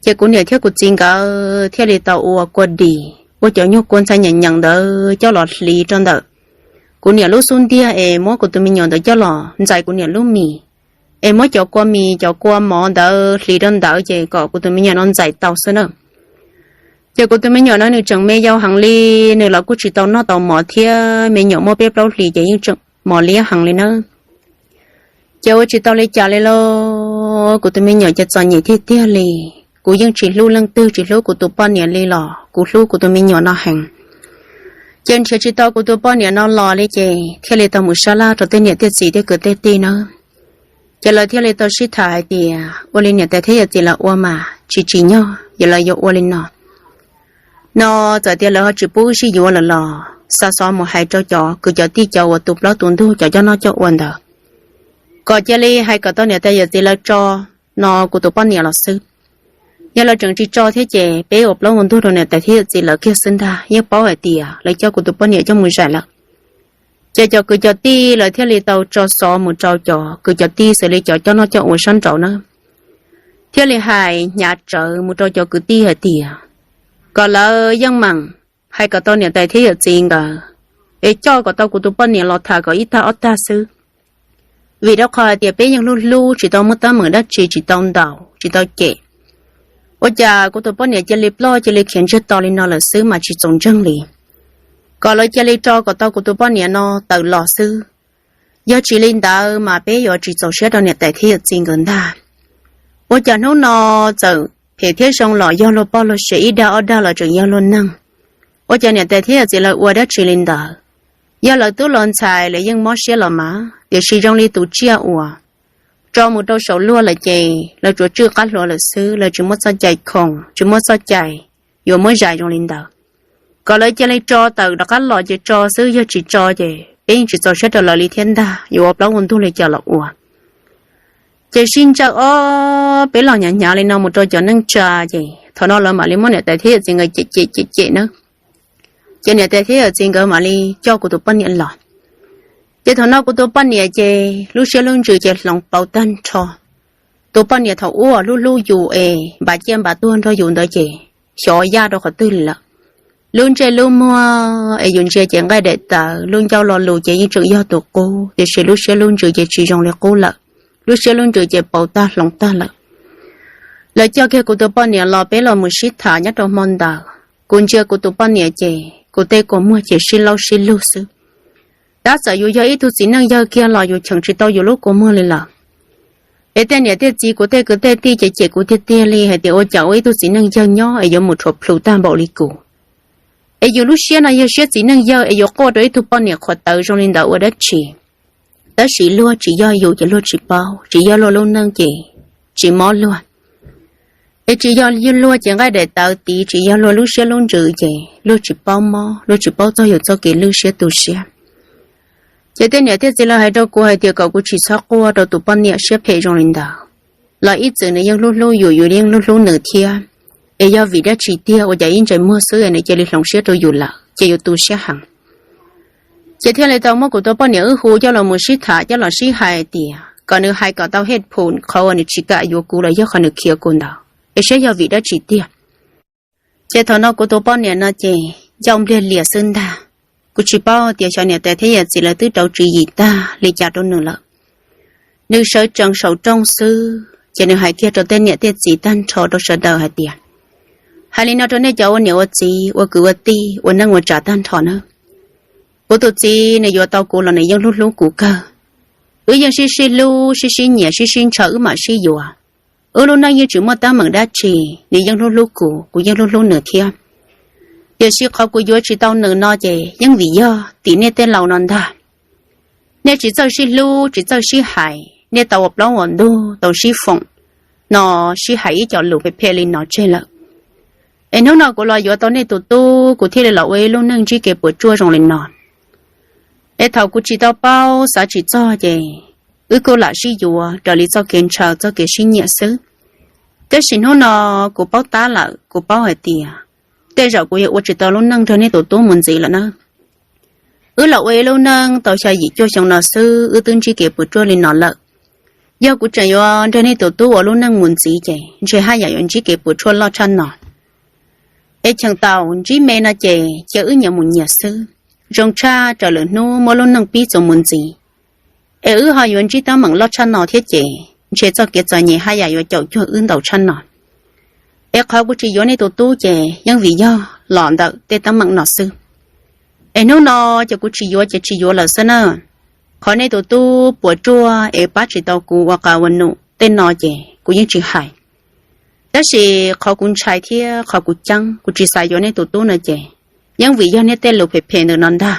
Ces kuv niam thiab kuv txiv nkawd thiaj li tau ua kua dis, ua cov nyuag kua ntxhais nyeem nyeem ntawd coj los hliv rau ntawm kuv niam lub xub ntiag es muab kuv tus me nyuam ntawd coj los ntxais kuv niam lub mis, es muab cov kua mis cov kua mov ntawd hliv rau ntawd ces kom kuv tus me nyuam no ntxais tau xwb na. Ces kuv tus me nyuam no nws tseem me yau heev li, nws los kuj tsis tau noj tau mov thiab, me nyuam muaj peb plaub hlis ces yeej tseem mos liab heev li na. Ces ua tsis tau li cas li lauj, kuv tus me nyuam ces txom nyem tiag tiag li. Kuv yeej tsis hlub leej twg, tsis hlub kuv tus poj niam li los kuv hlub kuv tus me nyuam no heev. Ces nrhiav tsis tau kuv tus poj niam no los li ces thiaj li tau mus sab laj rau tej niam tej txiv tej kwv tej tij na. Ces lawv thiaj li tau sib tham hais tias ua li niam tais thiab yawm txiv lawv ua mas tsis tsim nyog, yog lawv yuav ua li no. No txawm tias lawv ho tsis pub wb sib yuav lawm los xa xov mus hais rau cov kwv cov tij cov uas tu plaub tu ntug cov coj noj coj ua ntawd, kom cia li hais kom tau niam tais yawm txiv lawv tso no kuv tus poj niam los xwb. Yog lawv tseem tsis tso thiab ces peb ua plaub ua ntug rau niam tais thiab yawm txiv lawv kiag xwb ntag, yeej paub hais tias lawv coj kuv tus poj niam coj mus zais lawm. Ces cov kwv cov tij lawv thiaj li tau tso xov mus rau cov kwv cov tij xws li cov coj noj coj ua sab nraud na, thiaj li hais hnyav tsawv mus rau cov kwv tij hais tias kom lawv yeej meem hais kom tau niam tais thiab yawm txiv nkawd, es coj kom tau kuv tus poj niam los tham kom ib tag ob tag xwb. Vim rau qhov hais tias peb yeej hlub hlub tsis tau muaj teeb meem dab tsi, tsis tau ntaus tsis tau cem. Ua cas kuv tus poj niam cia li ploj cia li khiav ntsiag to li no lawm xwb mas tsis txaus ntseeg li. Kom lawv cia li tso kom tau kuv tus poj niam no tawm los xwb. Yog tsis li ntawd mas peb yuav tsis txaus siab rau niam tais thiab yawm txiv nkawd ntag. Ua cas hnub no txawm phem thiab zoo los yog luag poj luag sev, ib dag ob dag los tseem yog luag neeg. Ua cas niam tais thiab yawm txiv lawv ua dab tsi li ntawd? Yog lawv tub los ntxhais lawv yeej mob siab los mas, tiam sis zoo li tus tsiaj uas tso mus rau saum luag lawm ces lawv tsuas tswj qab hluas lawm xwb, lawv tsis muaj txoj cai khoom, tsis muaj txoj cai yuav muab zais zoo li ntawd. Kom lawv cia li tso tawm rov qab los ces tso xwb, yog tsis tso ces peb yeej tsis txaus siab rau lawv li thiab ntag, yuav ua plaub ua ntug li cas los ua. Ces sib ntsawj ob peb los hnyav hnyav li no mus rau cov neej tsa, ces thaum no lawv mam li muab niam tais thiab yawm txiv nkawd cem cem cem cem na. Ces niam tais thiab yawm txiv nkawd mam li coj kuv tus poj niam los. Ces thaum no kuv tus poj niam ces lub siab lub ntsws ces hloov pauv tag nrho. Tus poj niam thaum ub hlub hlub yus es npam ciaj npam tuag nrog yus ntawd ces xyov yaj rau qhov twg li lawm. Lub ntsej lub muag es yus ntsia ces nqaij daim tawv, lub ncauj lo lus ces yeej tseem yog tus qub, tiam sis lub siab lub ntsws ces tsis zoo li qub lawm. Lub siab lub ntsws ces pauv tag hloov tag lawm. Lawv coj kiag kuv tus poj niam los peb los mus sib tham nyob rau hmo ntawd. Kuv ntsia kuv tus poj niam ces kuv tej kua muag ces sib laub sib lug xwb. Tab txawm yus yog ib tug txiv neej yawg kiag los yus cheem tsis tau yus lub kua muag li lawm. Es tej niam tej txiv, kuv tej kwv tej tij ces cem kuv tiag tiag li hais tias ua cas ua ib tug txiv neej yawg nyob es yuav mus rhuav plhus tag npaum li kuv. Es yus lub siab no yog siab txiv neej yawg es yuav quaj rau ib tug poj niam qhuav tawv zoo li ntawd ua dab tsi? Tab sis luag tsis yog yus ces luag tsis paub, tsis yog luag lub neej ces tsis mob luag. Es tsis yog luag ces nqaij daim tawv tiv, tsis yog luag lub siab lub ntsws ces luag tsis paub mob, luag tsis paub txog yus txoj kev lwj siab tu siab. Ces tej niam tej txiv lawv hais rau kuv hais tias kom kuv tsis txhob quaj rau tus poj niam siab phem zoo li ntawd, los ib txwm nws yeej hlub hlub yus, yus yeej hlub hlub nws thiab. Es yog vim dab tsi tiag ua cas ib ntsais muag xwb es nws cia li hloov siab rau yus lawm, ces yus tu siab heev. Ces thiaj li tau muab kuv tus poj niam wb hu coj los mus sib tham, coj los sib hais tias kom nws hais kom tau hej phum qhov uas nws tsis kam yuav kuv los yog qhov nws khiav kuv ntawd, es saib yog vim dab tsi tiag. Ces thaum no kuv tus poj niam no ces ncauj npliag lias xwb ntag. Kuv tsis paub tias xyov niam tais thiab yawm txiv lawv twb rau tswv yim tag li cas rau nws lawm. Nws sawv tsees saum rooj xwb ces nws hais kiag rau tej niam tej txiv tag nrho rau sawv daws hais tias, hais li no rau nej cov ua niam ua txiv, ua kwv ua tij, ua neej ua tsav tag nrho na. Kuv tus txiv nws yuav tau kuv los nws yeej hlub hlub kuv kawg. Wb yeej sib sib hlub, sib sib nyiam, sib sib ntshaw, wb mam sib yuav. Wb lub neej yeej tsis muaj teeb meem dab tsi, nws yeej hlub hlub kuv, kuv yeej hlub hlub nws thiab. Tiam sis qhov kuv yuav tsis tau nws no ces yeej vim yog tim nej tej laus no ntag. Nej tsis txawj sib hlub, tsis txawj sib hais, nej tau ua plaub ua ntug, tau sib foom no, sib hais ib co lus phem phem li no tseg lawm. Es hnub no kuv los yuav tau nej tus tub, kuv thiaj li los ua ib lub neej ntsib kev puas tsuaj zoo li no. Es thaum kuv tsis tau paub xav tsis txog ces wb kuj lam sib yuav raws li txoj kev ntshaw txoj kev sib nyiam xwb. Tab sis hnub no kuv paub tab lawm, kuv paub hais tias tej zaum kuv yuav ua tsis tau lub neej nrog nej tus tub mus ntxiv lawm na. Wb los ua ib lub neej tau xya yim cuaj xyoo no xwb wb twb ntsib kev puas tsuaj li no lawm. Yog kuv tseem yuav nrog nej tus tub ua lub neej mus ntxiv ces ntshe haj yam yuav ntsib kev puas tsuaj loj tshaj no. Es cheem tau ntsib me no ces cia wb nyias mus nyias xwb, zoo tshaj raws lwm hnub muab lub neej pib txuas mus ntxiv. Es wb ho yuav ntsib teeb meem loj tshaj no thiab ces ntshe txoj kev txom nyem haj yam yuav caum cuag wb ntau tshaj no. Es qhov kuv tsis yuav nej tus tub ces yeej vim yog los ntawm tej teeb meem no xwb. Es hnub no ces kuv tsis yuav ces tsis yuav lawm xwb na. Qhov nej tus tub puas tsuaj es pab tsis tau kuv ua qas ua num tej no ces kuv yeej tsis hais. Tab sis qhov kuv ntshai thiab qhov kuv ceeb kuv tsis xav yuav nej tus tub no ces yeej vim yog nej tej lus phem phem ntawm no ntag.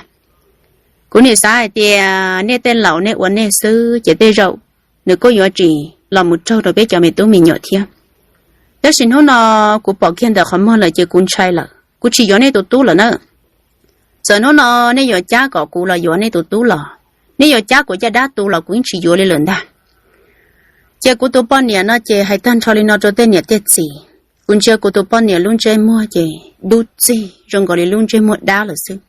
Kuv nim xav hais tias nej tej laus nej ua nej xwb ces tej zaum nws kuj yuav tsis los mus raug rau peb cov me tub me nyuam thiab. Tab sis hnub no kuv pom kiag ntawm qhov muag lawm ces kuv ntshai lawm, kuv tsis yuav nej tus tub lawm na. Txawm hnub no nej yuav cab kom kuv los yuav nej tus tub los, nej yuav cab kuv caj dab tu los kuv yeej tsis yuav li lawm ntag. Ces kuv tus poj niam no ces hais tag nrho li no rau tej niam tej txiv. Kuv ntsia kuv tus poj niam lub ntsej muag ces dub txig zoo nkaus li lub ntsej muag dab lawm xwb.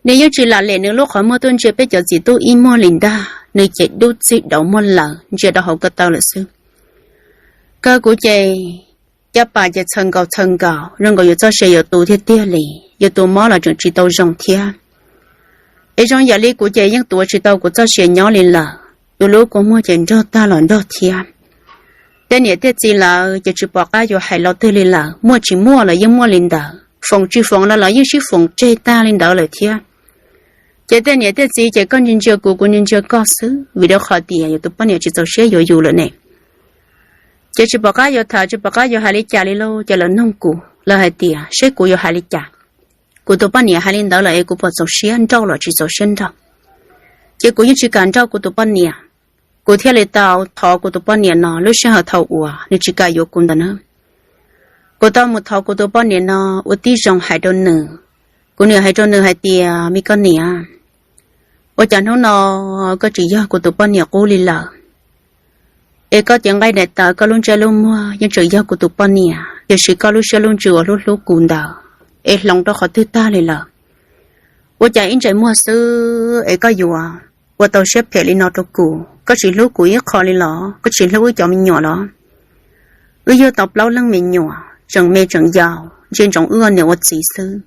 Nws yeej tsis lam lem nws lub qhov muag tuaj ntsia peb cov txiv tub ib muag li ntag, nws ces dub txig dauv muag lawm ntsia rau hauv ko taw lawm xwb. Kawg kuv ces caj pas ces txhaws nkaus txhaws nkaus zoo nkaus yus txoj sia yuav tu tiag tiag li, yus tus mob los tseem tsis tau zoo thiab. Es zoo yam li kuv ces yeej tuav tsis tau kuv txoj sia nyob li lawm, yus lub kua muag ces nrog tag los nrog thiab. Tej niam tej txiv lawv ces tsis pom qab yuav hais los twg li lawm, muaj tsis muaj los yeej muaj li ntawd, foom tsis foom los los yeej sib foom tseg tag li ntawd lawm thiab. Ces tej niam tej txiv ces koj ntsia ntsia kuv, kuv ntsia ntsia koj xwb, vim rau qhov tias yus tus poj niam tsis txaus siab yuav yus lawm ne. Ces tsis pom qab yuav tham, tsis pom qab yuav hais li cas li lauj, ces lawv noog kuv, lawv hais tias seb kuv yuav hais li cas. Kuv tus poj niam hais li ntawd lawm es kuv puas txaus siab nrauj los tsis txaus siab nrauj. Ces kuv yeej tsis kam nrauj kuv tus poj niam, kuv thiaj li tau thov kuv tus poj niam no lub sij hawm thaum uas nws tsis kam yuav kuv ntawd na. Kuv tau mus thov kuv tus poj niam no ua tib zoo hais rau nws. Kuv niam hais rau nws hais tias, me koj niam, ua cas hnub no koj tsis yog kuv tus poj niam qub li lawm? Es koj cev nqaij daim tawv, koj lub ntsej lub muag yeej tseem yog kuv tus poj niam, tiam sis koj lub siab lub ntsws uas hlub hlub kuv ntawd es hloov rau qhov twg tag li lawm? Ua cas ib ntsais muag xwb es koj yuav ua tau siab phem li no rau kuv? Koj tsis hlub kuv ib qho li los? Koj tsis hlub wb cov me nyuam los? Wb yug tau plaub leeg me nyuam tseem me tseem yau, ntsia ntsoov wb ua niam ua txiv xwb.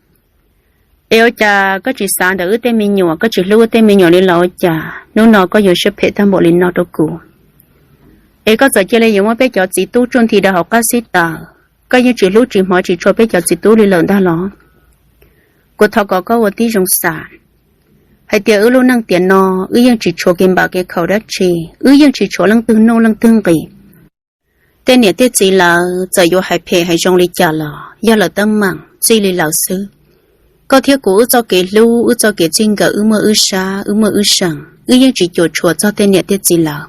Es ua cas koj tsis xav ntawm wb tej me nyuam, koj tsis hlub wb tej me nyuam li los ua cas hnub no koj yuav siab phem tag npaum li no rau kuv? Es koj txawm cia li yuav muab peb cov txiv tub tsuj nthi rau hauv qab xib taws, koj yeej tsis hlub tsis hmov tsis tshua peb cov txiv tub li lawm ntag los? Kuv thov kom koj ua tib zoo xav hais tias wb lub neej tiam no, wb yeej tsis tshuav kev npam kev khaum dab tsi, wb yeej tsis tshuav leej twg nuj leej twg nqis. Tej niam tej txiv lawv txawm yuav hais phem hais zoo li cas los yog lawv teeb meem txij li lawv xwb. Koj thiab kuv wb txoj kev hlub, wb txoj kev txij nkawm, wb muaj wb sab, wb muaj wb seem, wb yeej tsis cuam tshuam txog tej niam tej txiv lawv.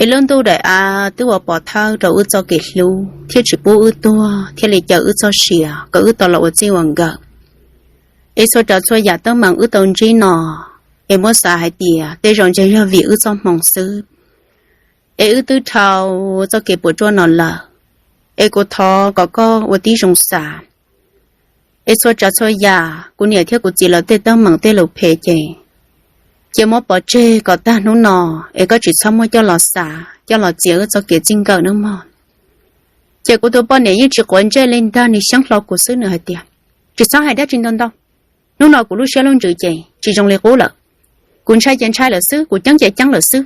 Es lub ntuj daim av twb ua pov thawj rau wb txoj kev hlub thiab tsis pub wb tuag thiaj li caw wb txoj sia kom wb tau los ua txij ua nkawm. Es txhua tsav txhua yam teeb meem wb tau ntsib no, es muab xav hais tias tej zaum ntshe yog vim wb txoj hmoo xwb, es wb twb dhau txoj kev puas tsuaj no lawm. Es kuv thov kom koj ua tib zoo xav, es txhua tsav txhua yam kuv niam thiab kuv txiv lawv tej teeb meem tej lus phem ces, ces muab pov tseg kom tag hnub no, es koj tsis txhob muab coj los xav coj los txiav wb txoj kev txij nkawm nawb mog. Ces kuv tus poj niam yeej tsis quav ntsej li ntag, nws xyeeb hlo kuv xwb, nws hais tias, tsis txhob hais dab tsi ntau ntau. Hnub no kuv lub siab lub ntsws ces tsis zoo li qub lawm. Kuv ntshai ces ntshai lawm xwb, kuv ceeb ces ceeb lawm xwb.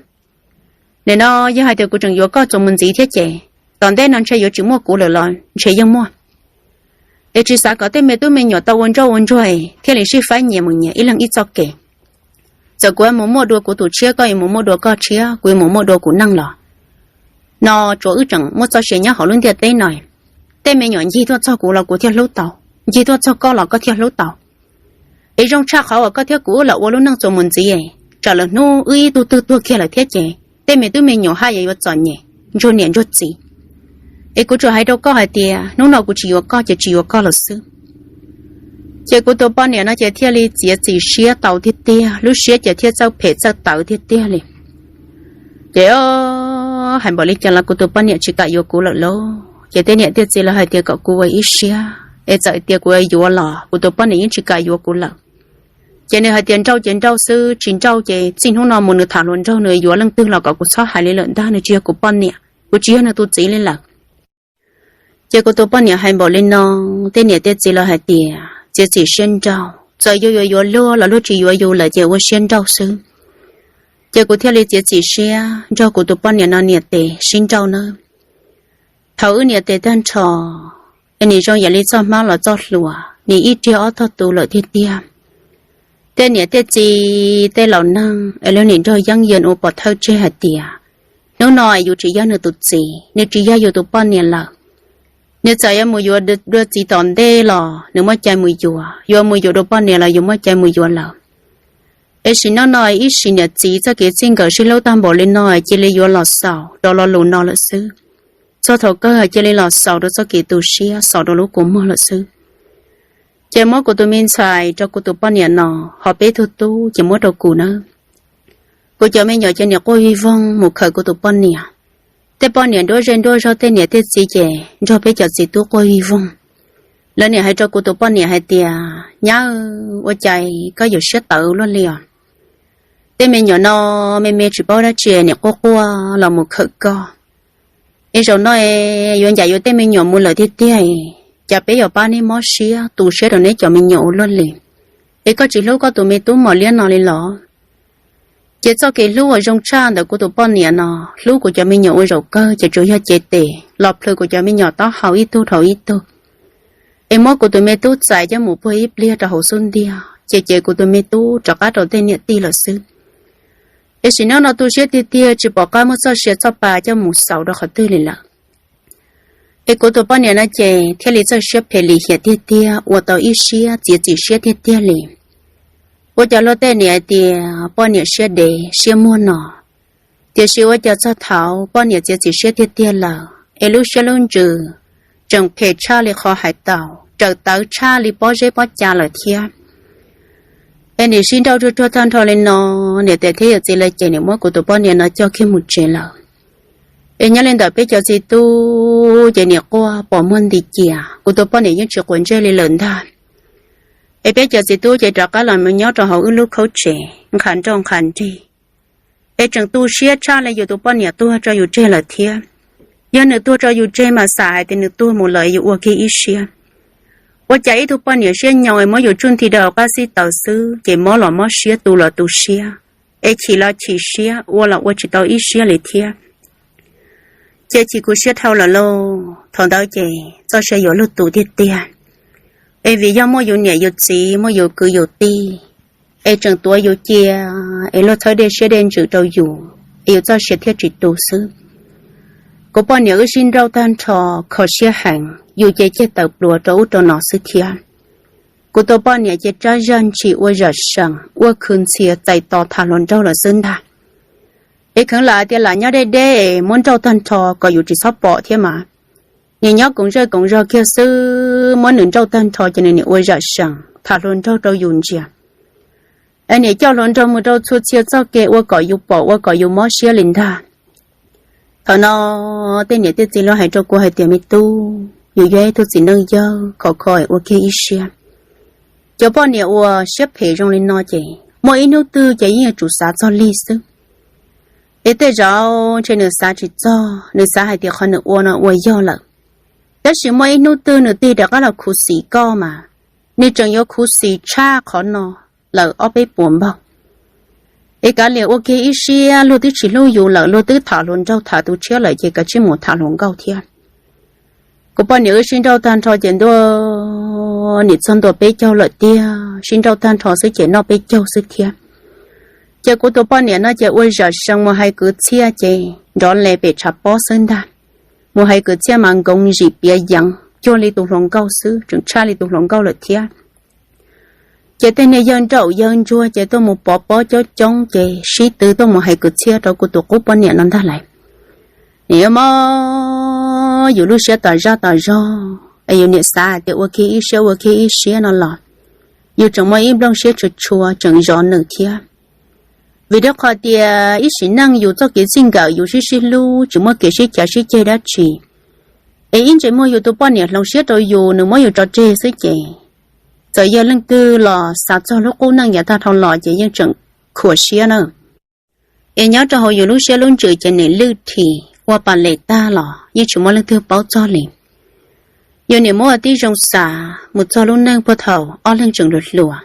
Nim no yog hais tias kuv tseem yuav koj txuas mus ntxiv thiab ces, tom ntej no ntshe yuav tsis muaj kuv lawm los ntshe yeej muaj. Es tsis xav kom tej me tub me nyuam tau ua ntsauj ua ntsuag thiaj li sib faib nyias mus nyias ib leeg ib txoj kev. Txawm kuv mus muaj dua kuv tus tshiab, koj yuav mus muaj dua koj tshiab, kuv yuav mus muaj dua kuv neej los, no tsuas wb tseem muaj txoj sia nyob hauv lub ntiaj teb no. Tej me nyuam ncig tuaj txog kuv los kuv thiaj hlub tau, ncig tuaj txog koj los koj thiaj hlub tau. Es zoo tshaj qhov uas koj thiab kuv wb los ua lub neej txuas mus ntxiv, tsam lawm hnub wb ib tug twg tuag kiag lawm thiab ces tej me tub me nyuam haj yam yuav txom nyem ntsuag niam ntsuag txiv. Es kuv tsuas hais rau koj hais tias hnub no kuv tsis yuav koj ces tsis yuav koj lawm xwb. Ces kuv tus poj niam no ces thiaj li txiav txim siab tau tiag tiag, lub siab ces thiaj txawj phem txawj tawv tiag tiag li. Ces hais npaum li cas los kuv tus poj niam tsis kam yuav kuv lawm lauj. Ces tej niam tej txiv lawv hais tias kom kuv ua ib siab, es txawm tias kuv yuav los kuv tus poj niam yeej tsis kam yuav kuv lawm. Ces nws hais tias nrauj ces nrauj xwb, tsis nrauj ces txij hnub no mus nws tham hluas nraug nws yuav leej twg los kom kuv txhob hais li lawm ntag, nws tsis yog kuv poj niam, kuv tsis yog nws tus txiv li lawm. Ces kuv tus poj niam hais npaum li no, tej niam tej txiv lawv hais tias txiav txim siab nrauj, txawm yus yuav yuav luag los luag tsis yuav yus lawm ces ua siab nrauj xwb. Ces kuv thiaj li txiav txim siab nrog kuv tus poj niam no niam tes sib nrauj nawb. Thaum wb niam tes tag nrho, es nim zoo yam li txoj hmab los txoj hlua, nim ib riag ob tog tu lawm tiag tiag. Tej niam tej txiv tej laus neeg es lawv nim nrog yeeb yas ua pov thawj tseg hais tias hnub no yus tsis yog nws tus txiv, nws tsis yog yus tus poj niam lawm. Nws txawm yuav mus yuav dua txiv tom ntej los nws muaj cai mus yuav, yuav mus yuav dua poj niam los yus muaj cai mus yuav lawm. Es sim neej no ib sim niam txiv txoj kev txij nkawm sib hlub tag npaum li no cia li yuav los xaus rau lo lus no lawm xwb. Txog thaum kawg cia li los xaus rau txoj kev tu siab, xaus rau lub kua muag lawm xwb. Ces muab kuv tus me ntxhais rau kuv tus poj niam no, ho peb tug tub ces muab rau kuv nawb. Kuv cov me nyuam ces nim quaj vij voog mus khawm kuv tus poj niam. Tej poj niam nruab zej nruab zog tej niam tej txiv ces nrog peb cov txiv tub quaj vij voog. Lawv nim hais rau kuv tus poj niam hais tias, nyab, ua cas koj yuav siab tawv luaj li os? Tej me nyuam no me me tsis paub dab tsi nim quaj quaj los mus khawm koj. Es zaum no es yuav ncaim yuav tej me nyuam mus lawm tiag tiag, cas peb yuav pab neb mob siab tu siab rau neb cov me nyuam ua luaj li? Es koj tsis hlub koj tus me tub mos liab no li los? Ces txoj kev hlub uas zoo tshaj ntawm kuv tus poj niam no, hlub kuv cov me nyuam ua zaum kawg ces tsuas yog cev tes los plhws kuv cov me nyuam taub hau ib tug dhau ib tug, es muab kuv tus me tub txais coj mus puag ib pliag rau hauv xub ntiag ces cev kuv tus me tub rov qab rau tej niam tij lawm xwb. Es sim neej no tu siab tiag tiag tsis pom qab muab txoj sia txoj pa coj mus xaus rau qhov twg li lawm. Es kuv tus poj niam no ces thiaj li txawj siab phem lim hiam tiag tiag, ua tau ib siab txiav txim siab tiag tiag li. Ua cov luag tej niam hais tias poj niam siab dev siab muag no, tiam sis ua cas txog thaum poj niam txiav txim siab tiag tiag lawm es lub siab lub ntsws tseem phem tshaj li qhov hais tau, tseem tawv tshaj li pob zeb pob ca lawm thiab. Es nim sib nrauj ruaj ruaj tag nrho li no, niam tais thiab yawm txiv lawv ces nim muab kuv tus poj niam no coj kiag mus tsev lawm. Es nyob li ntawm peb cov txiv tub ces nim quaj pom muag nti cia, kuv tus poj niam yeej tsis quav ntsej li lawm ntag. Es peb cov txiv tub ces rov qab los mus nyob rau hauv wb lub khaub tsev nqhis nrauj nqhis nrig. Es tseem tu siab tshaj li yus tus poj niam tuag tso yus tseg lawm thiab. Yog nws tuag tso yus tseg mas xam hais tias nws tuag mus lawm yus ua kiag ib siab. Ua cas ib tug poj niam siab nyo es muab yus tsuj nthi rau hauv qab xib taws xwb ces mob los mob siab, tu los tu siab, es chim los chim siab, ua los ua tsis tau ib siab li thiab. Ces chim kuv siab dhau lawm lauj. Thaum ntawd ces txoj sia yuav luag tu tiag tiag, es vim yog muaj yus niam yus txiv, muaj yus kwv yus tij, es tseem tuav yus cia, es luag txhawb dej siab dej ntsws rau yus, es yus txoj sia thiaj tsis tu xwb. Kuv poj niam wb sib nrauj tag nrho, kho siab heev, yus ces ceg tawm pluas rau ub rau no xwb thiab. Kuv tus poj niam ces rab zaj ntshis ua zam sees, ua khwv ntxhias txais tos tham hluas nraug lawm xwb ntag. Es kheev lam tias lam nyob deb deb es muab nrauj tag nrho kom yus tsis txhob pom thiab mas. Nim nyob koom zej koom zog kiag xwb, muab nws nrauj tag nrho ces nws nim ua zam sees tham hluas nraug rau yus ntsia. Es nim coj hluas nraug mus rau txhua txhia txoj kev ua kom yus pom ua kom yus mob siab li ntag. Thaum no tej niam tej txiv lawv hais rau kuv hais tias me tub, yus yog ib tug txiv neej yawg khov kho ua kiag ib siab. Cov poj niam uas siab phem zoo li no ces muaj ib hnub twg ces yeej yuav tsum xav txog lig xwb. Es tej zaum ntshe nws xav tsis txog, nws xav hais tias qhov nws ua no ua yog lawm, tab sis muaj ib hnub twg nws tig rov qab los khuv xim koj mas, nws tseem yuav khuv xim tshaj qhov no lawm ob peb puas npaug. Es kav liam ua kiag ib siab, luag twb tsis hlub yus lawm, luag twb tham hluas nraug tham tus tshiab lawm ces kav tsij mus tham hluas nkauj thiab. Kuv poj niam wb sib nrauj tag nrho ces ntua nim txog ntua peb caug lawm tiag, sib nrauj tag nrho xwb ces noj peb caug xwb thiab. Ces kuv tus poj niam no ces ua zam sees mus hais kwv txhiaj ces nrov le pem tshav pob xwb ntag. Mus hais kwv txhiaj mas nkoos zim piav yeev cuag li tus hluas nkauj xwb, tseem tshaj li tus hluas nkauj lawm thiab. Ces tej niag yawg nraum yawg ntsuag ces tuaj mus pov pob coob coob ces sib twv tuaj mus hais kwv txhiaj rau kuv tus qub poj niam no ntag lauj. Nim yuav mob yus lub siab tas zaj tas zog, es yus nim xav hais tias ua kiag ib siab ua kiag ib siab no los, yus tseem muaj ib nplooj siab tshua tshua tseem zov nws thiab. Vim rau qhov tias ib sim neej yus txoj kev txij nkawm yus sib sib hlub tsis muaj kev sib cav sib ceg dab tsi, es ib ntsais muag yus tus poj niam hloov siab rau yus, nws muab yus tso tseg xwb ces, txawm yog leej twg los xav txog lub qub neej yav tag dhau los ces yeej tseem khuam siab na. Es nyob rau hauv yus lub siab lub ntsws ces nim lwj thim ua pas les tag los yeej tsis muaj leej twg paub txog li. Yus nim muab ua tib zoo xav mus txog lub neej puag thaum ob leeg tseem hluas hluas,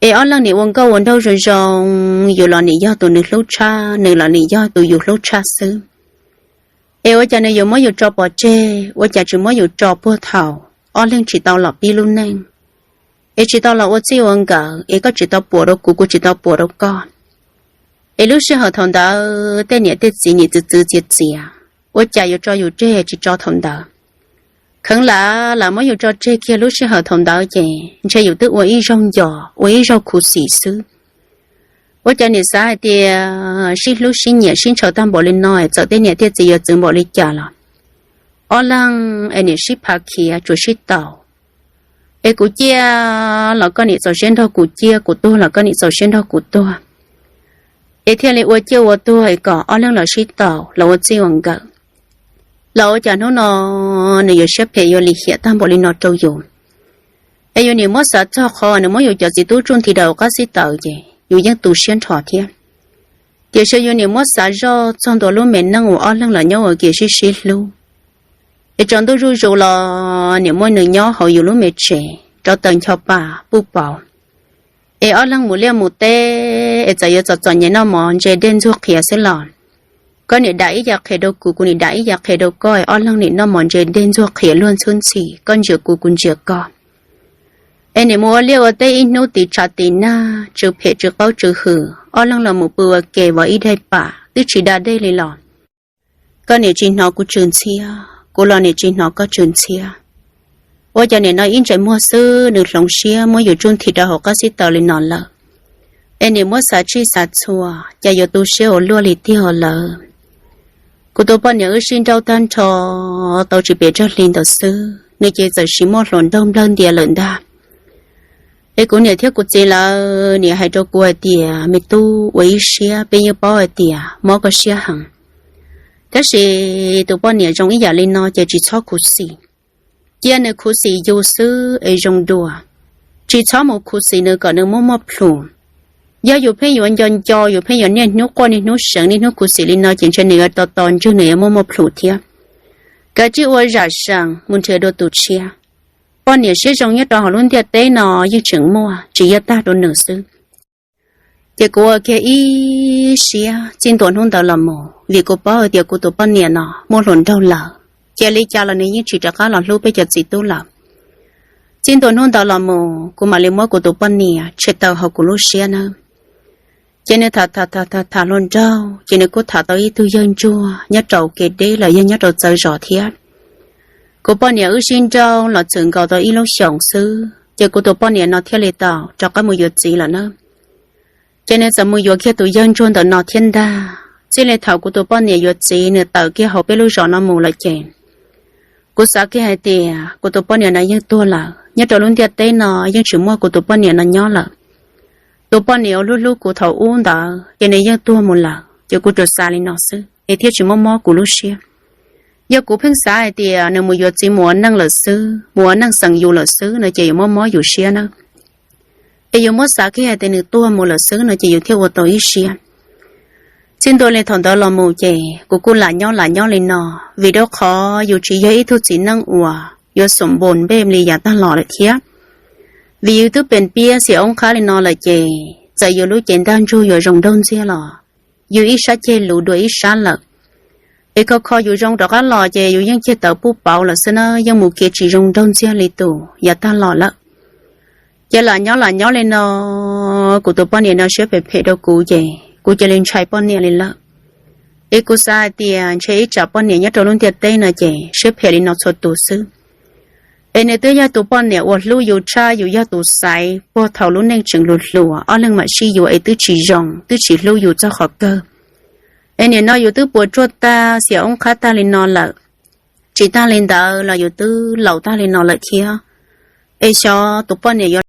es ob leeg nim ua nkauj ua nraug zoo zoo, yus los nim yog tus nws hlub tshaj, nws los nim yog tus yus hlub tshaj xwb. Es ua cas nws yuav muab yus tso pov tseg, ua cas tsis muab yus tso puag thaum ob leeg tsis tau los pib lub neej, es tsis tau los ua txij ua nkawm, es koj tsis tau puas rau kuv, kuv tsis tau puas rau koj. Es lub sij hawm thaum ntawd tej niam tej txiv nim txwv txwv txiav txiav, ua cas yuav tso yus tseg tsis tso thaum ntawd. Kheev lam lam muab yus tso tseg kiag lub sij hawm thaum ntawd ces ntshe yus twb ua ib zaug nco, ua ib zaug khuv xim xwb. Ua cas nim xav hais tias sib hlub sib nyiam sib ntshaw tag npaum li no, txawm tej niam tej txiv yuav txwv npaum li cas los, ob leeg es nim sib phav khiav tsuas sib tau. Es kuv ciaj los koj nim txaus siab nrog kuv ciaj, kuv tuag los koj nim txaus siab nrog kuv tuag. Es thiaj li ua ciaj ua tuag es kom ob leeg los sib tau los ua txij ua nkawm. Los ua cas hnub no nws yuav siab phem yuav lim hiam tag npaum li no rau yus. Es yus nim muab xav txog qhov nws muab yus cov txiv tub tsuj nthi rau hauv qab xib taws ces yus yeej tu siab nrho thiab. Tiam sis yus nim muab xav zoj txog ntua lub me neej uas ob leeg los nyob ua ke sib sib hlub, es tsaus ntuj zuj zus los nim muaj nws nyob hauv yus lub me tsev rau taws ncho pa puj pauv. Es ob leeg mus liaj mus teb, es txawm yuav txom txom nyem noj mov ntse dej ntxuag qhiav xwb los, koj nim dam ib yam qhiav rau kuv, kuv nim dam ib yam qhiav rau koj, es ob leeg nim noj mov ntse dej ntxuag qhiav luag ntxhwb ntxhi, koj ntsia kuv, kuv ntsia koj. Es nim mus ua liaj ua teb ib hnub tiv tshav tiv nag, tsw phem tsw qaub tsw hws, ob leeg los mus pw ua ke vov ib daim pam twb tsis da dej li los, koj nim tsis hnov kuv tsw ntxhiab, kuv los nim tsis hnov koj tsw ntxhiab. Ua cas nim no ib ntsais muag xwb nws hloov siab muab yus tsuj nthi rau hauv qab xib taws li no lawm. Es nim muab xav txhij xav txhua, cas yuav tu siab ua luaj li tiag lawm. Kuv tus poj niam wb sib nrauj tag nrho tau tsis pes tsawg hli ntawd xwb, nws ces txawm sim muaj hluas nraug nplawg ntiav lawm ntag. Es kuv niam thiab kuv txiv lawv nim hais rau kuv hais tias, me tub, ua ib siab, peb yeej paub hais tias mob koj siab heev, tab sis tus poj niam zoo ib yam li no ces tsis txhob khuv xim. Cia nws khuv xim yus xwb es zoo dua. Tsis txhob mus khuv xim nws kom nws muaj muaj plhus. Yog yus pheej yuav nco nco, yus pheej yuav niaj hnub quaj niaj hnub seev niaj hnub khuv xim li no ces ntshe nws yuav tos tos ntswg nws yuav muaj muaj plhus thiab. Kav tsij ua zam sees mus nrhiav dua tus tshiab. Poj niam siab zoo nyob rau hauv lub ntiaj teb no yeej tseem muaj, tsis yog tag rau nws xwb. Ces kuv ua kiag ib siab txij ntua hnub ntawd los mus, vim kuv paub hais tias kuv tus poj niam no muaj hluas nraug lawm, cia li cas los nws yeej tsis rov qab los hlub peb cov txiv tub lawm. Txij ntua hnub ntawd los mus kuv mam li muab kuv tus poj niam tshem tawm hauv kuv lub siab nawb. Ces nws tham tham tham tham tham hluas nraug, ces nws kuj tham tau ib tug yawg ntsuag nyob rau kev deb los yog nyob rau txawv zos thiab. Kuv poj niam wb sib nrauj los txwm nkaus tau ib lub xyoos xwb, ces kuv tus poj niam no thiaj li tau rov qab mus yuav txiv lawm na. Ces nws txawm mus yuav kiag tus yawg ntsuag ntawm no thiab ntag. Txij li thaum kuv tus poj niam yuav txiv nws tawm kiag hauv peb lub zos no mus lawm ces, kuv xav kiag hais tias kuv tus poj niam no yeej tuag lawm, nyob rau lub ntiaj teb no yeej tsis muaj kuv tus poj niam no nyob lawm. Tus poj niam uas hlub hlub kuv thaum ub ntawd ces nws yeej tuag mus lawm, ces kuv tsuas xav li no xwb es thiaj tsis mob mob kuv lub siab. Yog kuv pheej xav hais tias nws mus yuav txiv mus ua neej lawm xwb, mus ua neej xeem yus lawm xwb no ces yuav mob mob yus siab na. Es yus muab xav kiag hais tias nws tuag mus lawm xwb no ces yus thiaj ua tau ib siab. Txij ntua li thaum ntawd los mus ces kuv kuj lam nyob lam nyob li no, vim rau qhov yus tsis yog ib tug txiv neej uas yuav xom npos npej li yav tag los lawm thiab. Vim yus twb pem piab xiam oob qhab li no lawm ces txawm yus lub cev ntaj ntsug yuav zoo nraug ntxiag los yus ib sab ceg luv dua ib sab lawm. Es kho kho yus zoo rov qab los ces yus yeej ceg tawv pub pauv lawm xwb na, yeej mus kev tsis zoo nraug ntxiag li tus yav tag los lawm. Ces lam nyob lam nyob li no, kuv tus poj niam no siab phem phem rau kuv ces kuv cia li ntshai poj niam li lawm. Es kuv xav hais tias ntshe ib tsam poj niam nyob rau lub ntiaj teb no ces siab phem li no txhua tus xwb. Es nws twb yog tus poj niam uas hlub yus tshaj, yus yog tus xaiv puag thaum lub neej tseem hluas hluas, ob leeg mam sib yuav es twb tsis zoo, twb tsis hlub yus txog qhov kawg. Es nim no yus twb puas tsuaj tag, xiam oob qhab tag li no lawm, tsis tag li ntawd los yus twb laus tag li no lawm thiab. Es xyov tus poj niam yuav